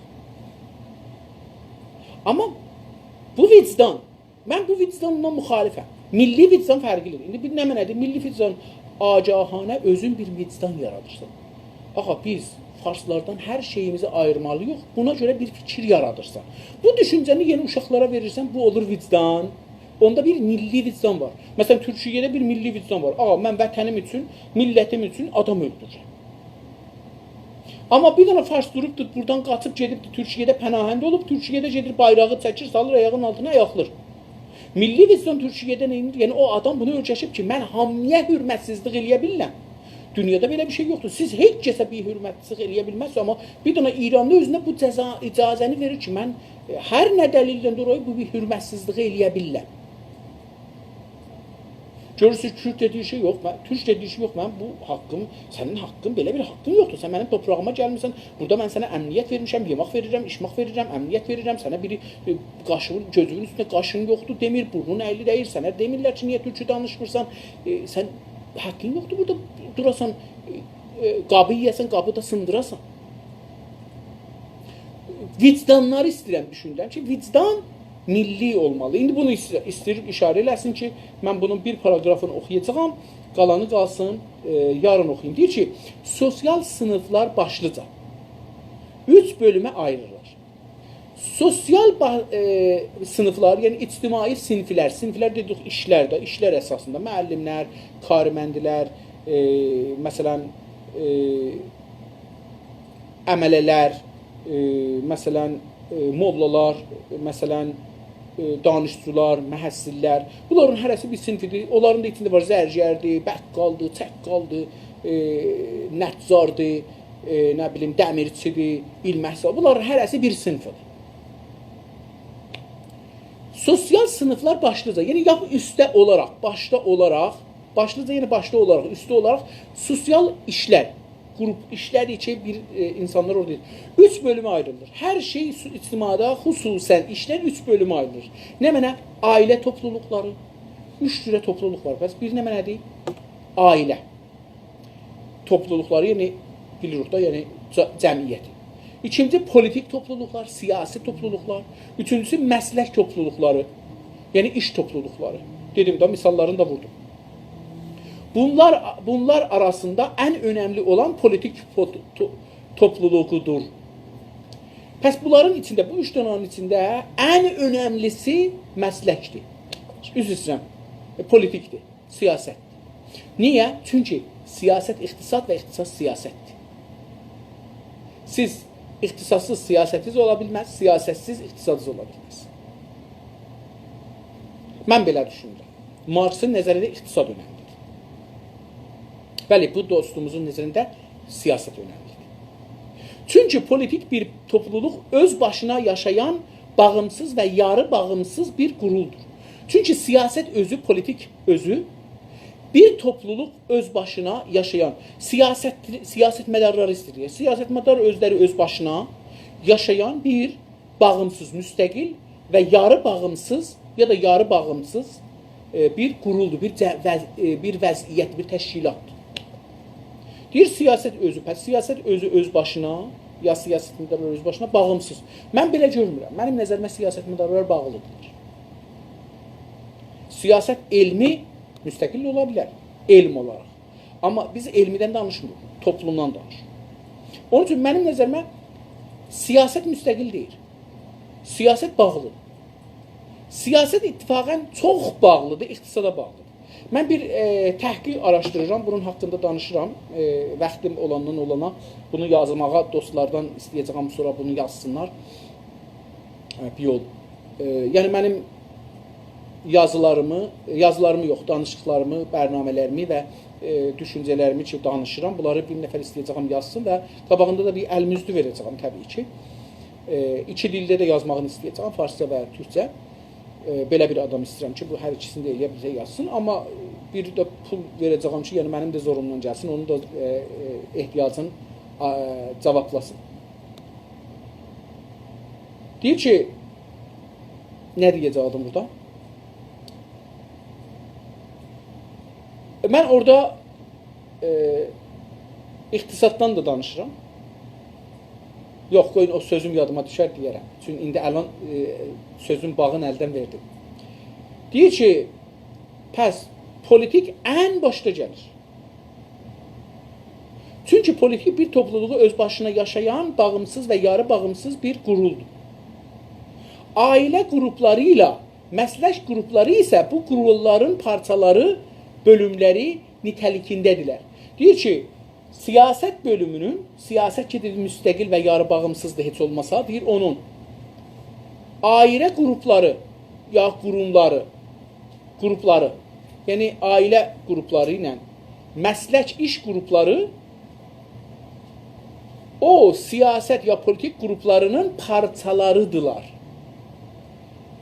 آمما بو وجدان، من بو وجدانلا مخالفم. میللی وجدان فرقلی‌دیر. ایندی بیر نمنه‌دیر؟ میللی وجدان، آگاهانه اؤزون بیر وجدان یارادیرسان. آغا، بیز فارسلاردان هر شئییمیزی آییرمالی‌ییق، بونا گؤره بیر فیکیر یارادیرسان. بو دوشونجه‌نی یئنی اوشاقلارا وئریرسن، بو اولور وجدان. اوندا بیر میللی وجدان وار. مثلا، تورکیه‌ده بیر میللی وجدان وار. آغا، من وطنیم اوچون، میللتیم اوچون آدام اؤلدورورم. آمما بیر دنه فارس دوروبدور، بورادان قاچیب گئدیبدیر، تورکیه‌ده پناهنده اولوب، تورکیه‌ده گئدیر، بایراغی چکیر، سالیر آیاغینین آلتینا، آیاقلیر. میللی وجدان تورکیه‌ده نه ائدیر؟ یعنی، او آدام بونو اؤیرشیب کی، من هامییا حرمتسیزلیک ائله‌یه بیلیرم. دونیادا بئله بیر شئی یوخدور. سیز هئچ کسه بیر حرمتسیزلیک ائله‌یه بیلمزسینیز، آمما بیر دنه ایرانلی اؤزونه بو جزا-، اجازه‌نی وئریر کی، من، ائ، هر نه دلیلدن دولایی بو بیر حرمتسیزلیگی ائله‌یه بیلیرم. گؤرورسونوز، کورد ده دئییر کی، یوخ، من، تورک ده دئییر کی، یوخ، من بو حاققیم، سنین حاققین، بئله بیر حاققین یوخدور. سن منیم توپراغیما گلمیسن، بورادا من سنه امنیت وئرمیشم، یئمک وئریرم، ایچمک وئریرم، امنیت وئریرم، سنه بیری، ائ، قاشیوین، گؤزونون اوستونده قاشین یوخدور دئمیر، بورنون اییلی دئییر، سنه دئمیرلر کی، نییه تورکو دانیشمیرسان، ائ، سن حاققین یوخدور بورادا دوراسان، ائ، ائ، قابی یئیه‌سن، قابی دا سیندیراسان. وجدانلاری ایسته‌ییرم دوشوندورم کی، وجدان میللی اولمالی. ایندی بونو ایس-، ایسته‌ییر ایشاره ائله‌سین کی، من بونون بیر پاراگرافینی اوخویاجاغام، قالانی قالسین، ائ، یارین اوخویوم. دئییر کی، سوسیال صینیفلار باشلیجا اوچ بؤلومه آیریلیر. سوسیال با-، ائ، صینیفلار، یعنی اجتماعی صینیفلر، صینیفلر دئدیک ایشلر ده، ایشلر اساسیندا، معلم‌لر، کارمندلر، ائ، مثلا، ائ، عمله‌لر، ائ، مثلا، ائ، موللالار، مثلا، ائ، دانشجولار، محصل‌لر. بونلارین هره‌سی بیر صینیفدیر. اونلارین دا ایچینده وار، زرگردیر، بقالدیر، چقالدیر، ائ، نجاردیر، ائ، نه بیلیم، دمیرچیدیر، ایلمه‌سال. بونلارین هره‌سی بیر صینیفدیر. سوسیال صینیفلار باشلیجا، یعنی لاپ اوسته اولاراق، باشدا اولاراق، باشلیجا، یعنی باشدا اولاراق، اوسته اولاراق سوسیال ایشلر، گروپ ایشلری کی، بیر، ائ، اینسانلار اورادا اوچ بؤلومه آیریلیر. هر شئی سو-، اجتماعدا، خصوصا ایشلر اوچ بؤلومه آیریلیر. نمنه؟ عائله توپلولوقلاری، اوچ جوره توپلولوق وار. پس بیر نمنه‌دیر؟ عائله توپلولوقلاری، یعنی بیلیریک دا، یعنی جا-، جمعیتی. ایکینجی، پولیتیک توپلولوقلار، سیاسی توپلولوقلار. اوچونجوسو، مسلک توپلولوقلاری، یعنی ایش توپلولوقلاری. دئدیم ده، مثاللارینی دا ووردوم. بونلار، بونلار آراسیندا ان اؤنملی اولان پولیتیک پو-، تو-، توپلولوقودور. پس بونلارین ایچینده، بو اوچ دنه‌نین ایچینده ان اؤنملیسی مسلکدیر. عذر ایسته‌ییرم، ائ، پولیتیکدیر، سیاستدیر. نییه؟ چونکی سیاست اقتصاد و اقتصاد سیاستدیر. سیز اقتصادسیز سیاستینیز اولا بیلمز، سیاستسیز اقتصادینیز اولا بیلمز. من بئله دوشونورم. مارکسین نظرینده اقتصاد اؤنملیدیر. بلی، بو دوستوموزون نظرینده سیاست اؤنملیدیر. چونکی پولیتیک بیر توپلولوق اؤز باشینا یاشایان باغیمسیز و یاری باغیمسیز بیر قورولدور. چونکی سیاست اؤزو، پولیتیک اؤزو، بیر توپلولوق اؤز باشینا یاشایان، سیاست، سیاستمدارلاری ایسته‌ییر. سیاستمدار اؤزلری اؤز باشینا یاشایان بیر باغیمسیز، مستقل و یاری باغیمسیز، یا دا یاری باغیمسیز، ائ، بیر قورولدور، بیر جه-، وض-، ائ، بیر وضعیت، بیر تشکیلاتدیر. دئییر، سیاست اؤزو، پس سیاست اؤزو اؤز باشینا، یا سیاستمدارلار اؤز باشینا باغیمسیز. من بئله گؤرمورم. منیم نظریمه سیاستمدارلار باغلیدیرلار. سیاست علمی مستقل اولا بیلر، علم اولاراق. آمما بیز علمیدن دانیشمیریق، توپلومدان دانیشیریق. اونون اوچون منیم نظریمه سیاست مستقل دئییل. سیاست باغلی. سیاست اتفاقا چوخ باغلیدیر، اقتصادا باغلیدیر. من بیر، ائ، تحقیق آراشدیریرام، بونون حاقیندا دانیشیرام. ائ، واختیم اولاندان اولانا بونو یازماغا دوستلاردان ایسته‌یه‌جه‌یم، سونرا بونو یازسینلار. ائ، بیر یول. ائ، یعنی منیم یازیلاریمی، یازیلاریمی یوخ، دانیشیقلاریمی، برنامه‌لریمی و، ائ، دوشونجه‌لریمی کی دانیشیرام، بونلاری بیر نفر ایسته‌یه‌جه‌یم یازسین و قاباغیندا دا بیر المزدی وئره‌جه‌یم طبیعی کی. ائ، ایکی دیلده ده یازماغینی ایسته‌یه‌جه‌یم، فارسجا و تورکجه. ائ، بئله بیر آدام ایسته‌ییرم کی، بو هر ایکیسینی ده ائلیه بیزه یازسین. آمما بیر ده پول وئره‌جه‌یم کی، یعنی منیم ده زورومدان گلسین، اونون دا، ائ، ائ، احتیاجین، آ، جاوابلاسین. دئییر کی، نه دئیه‌جکدیم بورادا؟ من اورادا، ائ، اقتصاددان دا دانیشیرام. یوخ، قویون او سؤزوم یادیما دوشر، دئیه‌رم. چونکی ایندی الان، ائ، سؤزون باغین الدن وئردیم. دئییر کی، پس پولیتیک ان باشدا گلیر. چونکی پولیتیک بیر توپلولوغو اؤز باشینا یاشایان، باغیمسیز و یاری باغیمسیز بیر قورولدور. عائله قروپلاری ایله مسلک قروپلاری ایسه بو قوروللارین پارچالاری، بؤلوملری نیته‌لیکینده‌دیرلر. دئییر کی، سیاست بؤلومونون، سیاست کی، دئدیم، مستقل و یاری باغیمسیزدیر هئچ اولماسا، دئییر، اونون عائله قروپلاری، یا قوروملاری، قروپلاری، یعنی عائله قروپلاری ایله مسلک ایش قروپلاری او سیاست یا پولیتیک قروپلارینین پارچالاریدیرلار.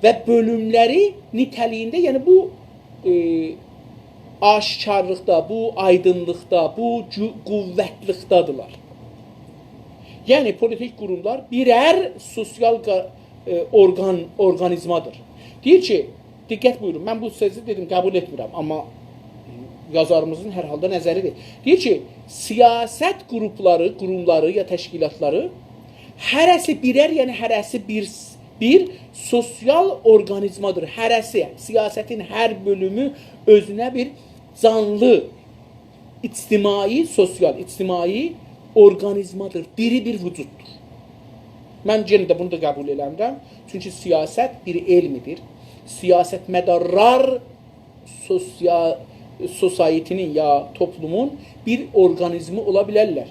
و بؤلوملری نیته‌لیگینده، یعنی بو، ائ، آشکارلیقدا، بو آیدینلیقدا، بو گو-، قوتلیلیکده‌دیرلر. یعنی پولیتیک قوروملار بیرر سوسیال قا-، ائ، اورقان، اورقانیزمادیر. دئییر کی، دقت بویورون، من بو سؤزو دئدیم، قبول ائتمیرم، آمما یازاریمیزین هر حالدا نظری‌دیر. دئییر کی، سیاست قروپلاری، قوروملاری یا تشکیلاتلاری هره‌سی بیرر، یعنی هره‌سی بیر، بیر سوسیال اورقانیزمادیر. هره‌سی، سیاستین هر بؤلومو اؤزونه بیر جانلی، اجتماعی، سوسیال، اجتماعی اورقانیزمادیر، دیری بیر وجوددور. من یئنه ده بونو دا قبول ائله‌میرم. چونکی سیاست بیر علمدیر. سیاستمدارلار سوسیا-، سوسایتی‌نین یا توپلومون بیر اورقانیزمی اولا بیلرلر.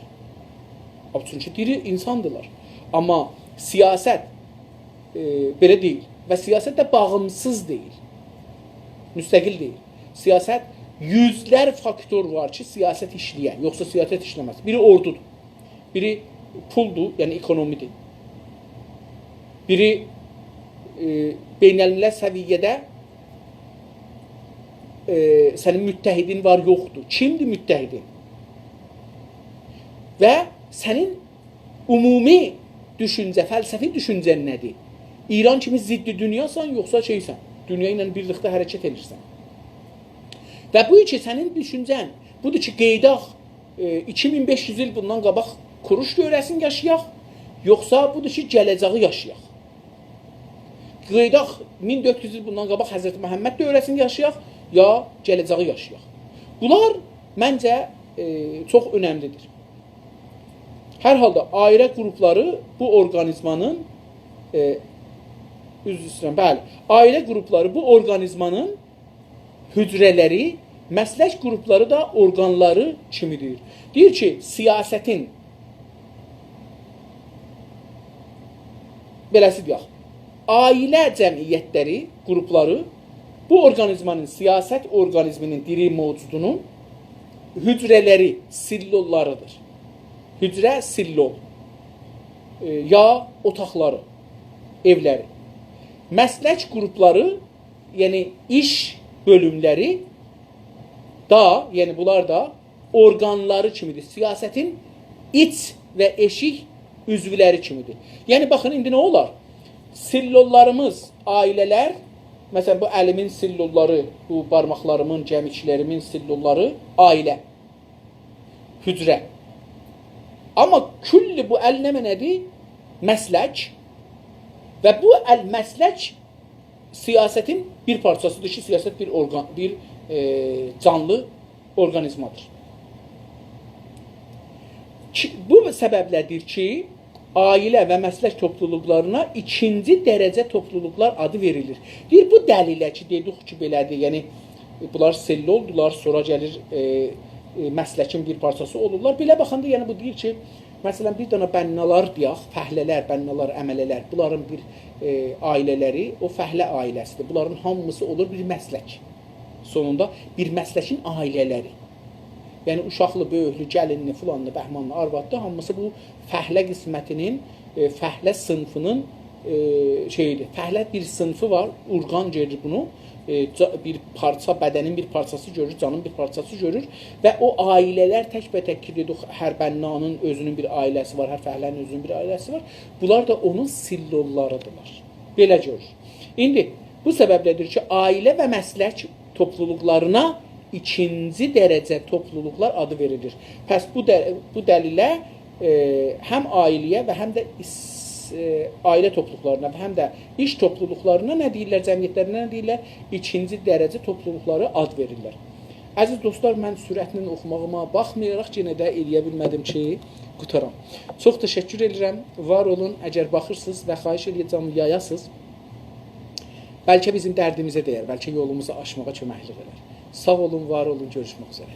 چونکی دیری اینساندیرلار. آمما سیاست، ائ، بئله دئییل. و سیاست ده باغیمسیز دئییل. مستقل دئییل. سیاست یوزلر فاکتور وار کی، سیاست ایشله‌یه. یوخسا سیاست ایشله‌مز. بیری اوردودور. بیری پولدور، یعنی اکونومی‌دیر. بیری، ائ، بین‌الملل سویه‌ده، ائ، سنین متحدین وار، یوخدور. کیمدیر متحدین؟ و سنین عمومی دوشونجه، فلسفی دوشونجه‌ن نه‌دیر؟ ایران کیمی ضد دونیاسان، یوخسا شئیسن، دونیا ایله بیرلیکده حرکت ائدیرسن؟ و بو کی، سنین دوشونجه‌ن بودور کی، قئییداق، ائ، ایکی مین بئش یوز ایل بوندان قاباق کوروش دؤوره‌سینی یاشایاق، یوخسا بودور کی، گله‌جه‌یی یاشایاق؟ قئییداق مین دؤرد یوز ایل بوندان قاباق حضرت محمد دؤوره‌سینی یاشایاق، یا گله‌جه‌یی یاشایاق؟ بونلار منجه، ائ، چوخ اؤنملی‌دیر. هر حالدا عائله قروپلاری بو اورقانیزمانین، ائ، عذر ایسته‌ییرم، بلی، عائله قروپلاری بو اورقانیزمانین حجره‌لری، مسلک قروپلاری دا اورقانلاری کیمی‌دیر. دئییر کی، سیاستین، بئله‌سی دئیک، عائله جمعیتلری، قروپلاری بو اورقانیزمانین، سیاست اورقانیزمی‌نین، دیری موجودونون حجره‌لری، سلوللاری‌دیر. حجره، سلول، ائ، یا اوتاقلاری، ائولری. مسلک قروپلاری، یعنی ایش بؤلوملری دا، یعنی بونلار دا اورقانلاری کیمی‌دیر. سیاستین ایچ و ائشیک عضولری کیمی‌دیر. یعنی، باخین، ایندی نه اولار؟ سلوللاریمیز، عائله‌لر، مثلا، بو الیمین سلوللاری، بو بارماقلاریمین، گمیکلریمین سلوللاری عائله، حجره. آمما کلّ بو ال نمنه‌دیر؟ مسلک. و بو ال مسلک سیاستین بیر پارچاسی‌دیر کی، سیاست بیر اورقان، بیر، ائ، جانلی اورقانیزمادیر. کی، بو سببله‌دیر کی، عائله و مسلک توپلولوقلارینا ایکینجی درجه توپلولوقلار آدی وئریلیر. دئییر، بو دلیله کی، دئدیک کی، بئله‌دیر، یعنی، بونلار سلولدولار، سونرا گلیر، ائ، ائ، مسلکین بیر پارچاسی اولورلار. بئله باخاندا، یعنی، بو دئییر کی، مثلا، بیر دنه بنّالار دئیک، فعله‌لر، بنّالار، عمله‌لر، بونلارین بیر، ائ، عائله‌لری، او فعله عائله‌سی‌دیر. بونلارین هامیسی اولور بیر مسلک. سونوندا بیر مسلکین عائله‌لری. یعنی، اوشاقلی، بؤیوکلو، گلینلی، فلانلی، بهمانلی، آروادلی، هامیسی بو فعله قسمتی‌نین، ائ، فعله صینفی‌نین، ائ، شئیی‌دیر. فعله بیر صینفی وار، اورقان گؤرور بونو. ائ، جا-، بیر پارچا، بدنین بیر پارچاسی گؤرور، جانین بیر پارچاسی گؤرور و او عائله‌لر تک‌به‌تک کی، دئدیک، هر بنّانین اؤزونون بیر عائله‌سی وار، هر فعله‌نین اؤزونون بیر عائله‌سی وار. بونلار دا اونون سلوللاری‌دیرلار. بئله گؤرور. ایندی بو سببله‌دیر کی، عائله و مسلک توپلولوقلارینا ایکینجی درجه توپلولوقلار آدی وئریلیر. پس بو ده-، بو دلیله، ائ، هم عائله‌یه و هم ده ایس-، ائ، عائله توپلولوقلارینا و هم ده ایش توپلولوقلارینا نه دئییرلر، جمعیتلرینه نه دئییرلر؟ ایکینجی درجه توپلولوقلاری آد وئریرلر. عزیز دوستلار، من سرعتله اوخوماغیما باخمایاراق یئنه ده ائلیه بیلمه‌دیم کی، قوتارام. چوخ تشکر ائدیرم. وار اولون، اگر باخیرسینیز و خواهش ائلیه‌جم یایاسینیز. بلکه بیزیم دردیمیزه دیر، بلکه یولوموزو آچماغا کؤمکلیک ائدر. ساغ اولون، وار اولون، گؤروشمک اوزره.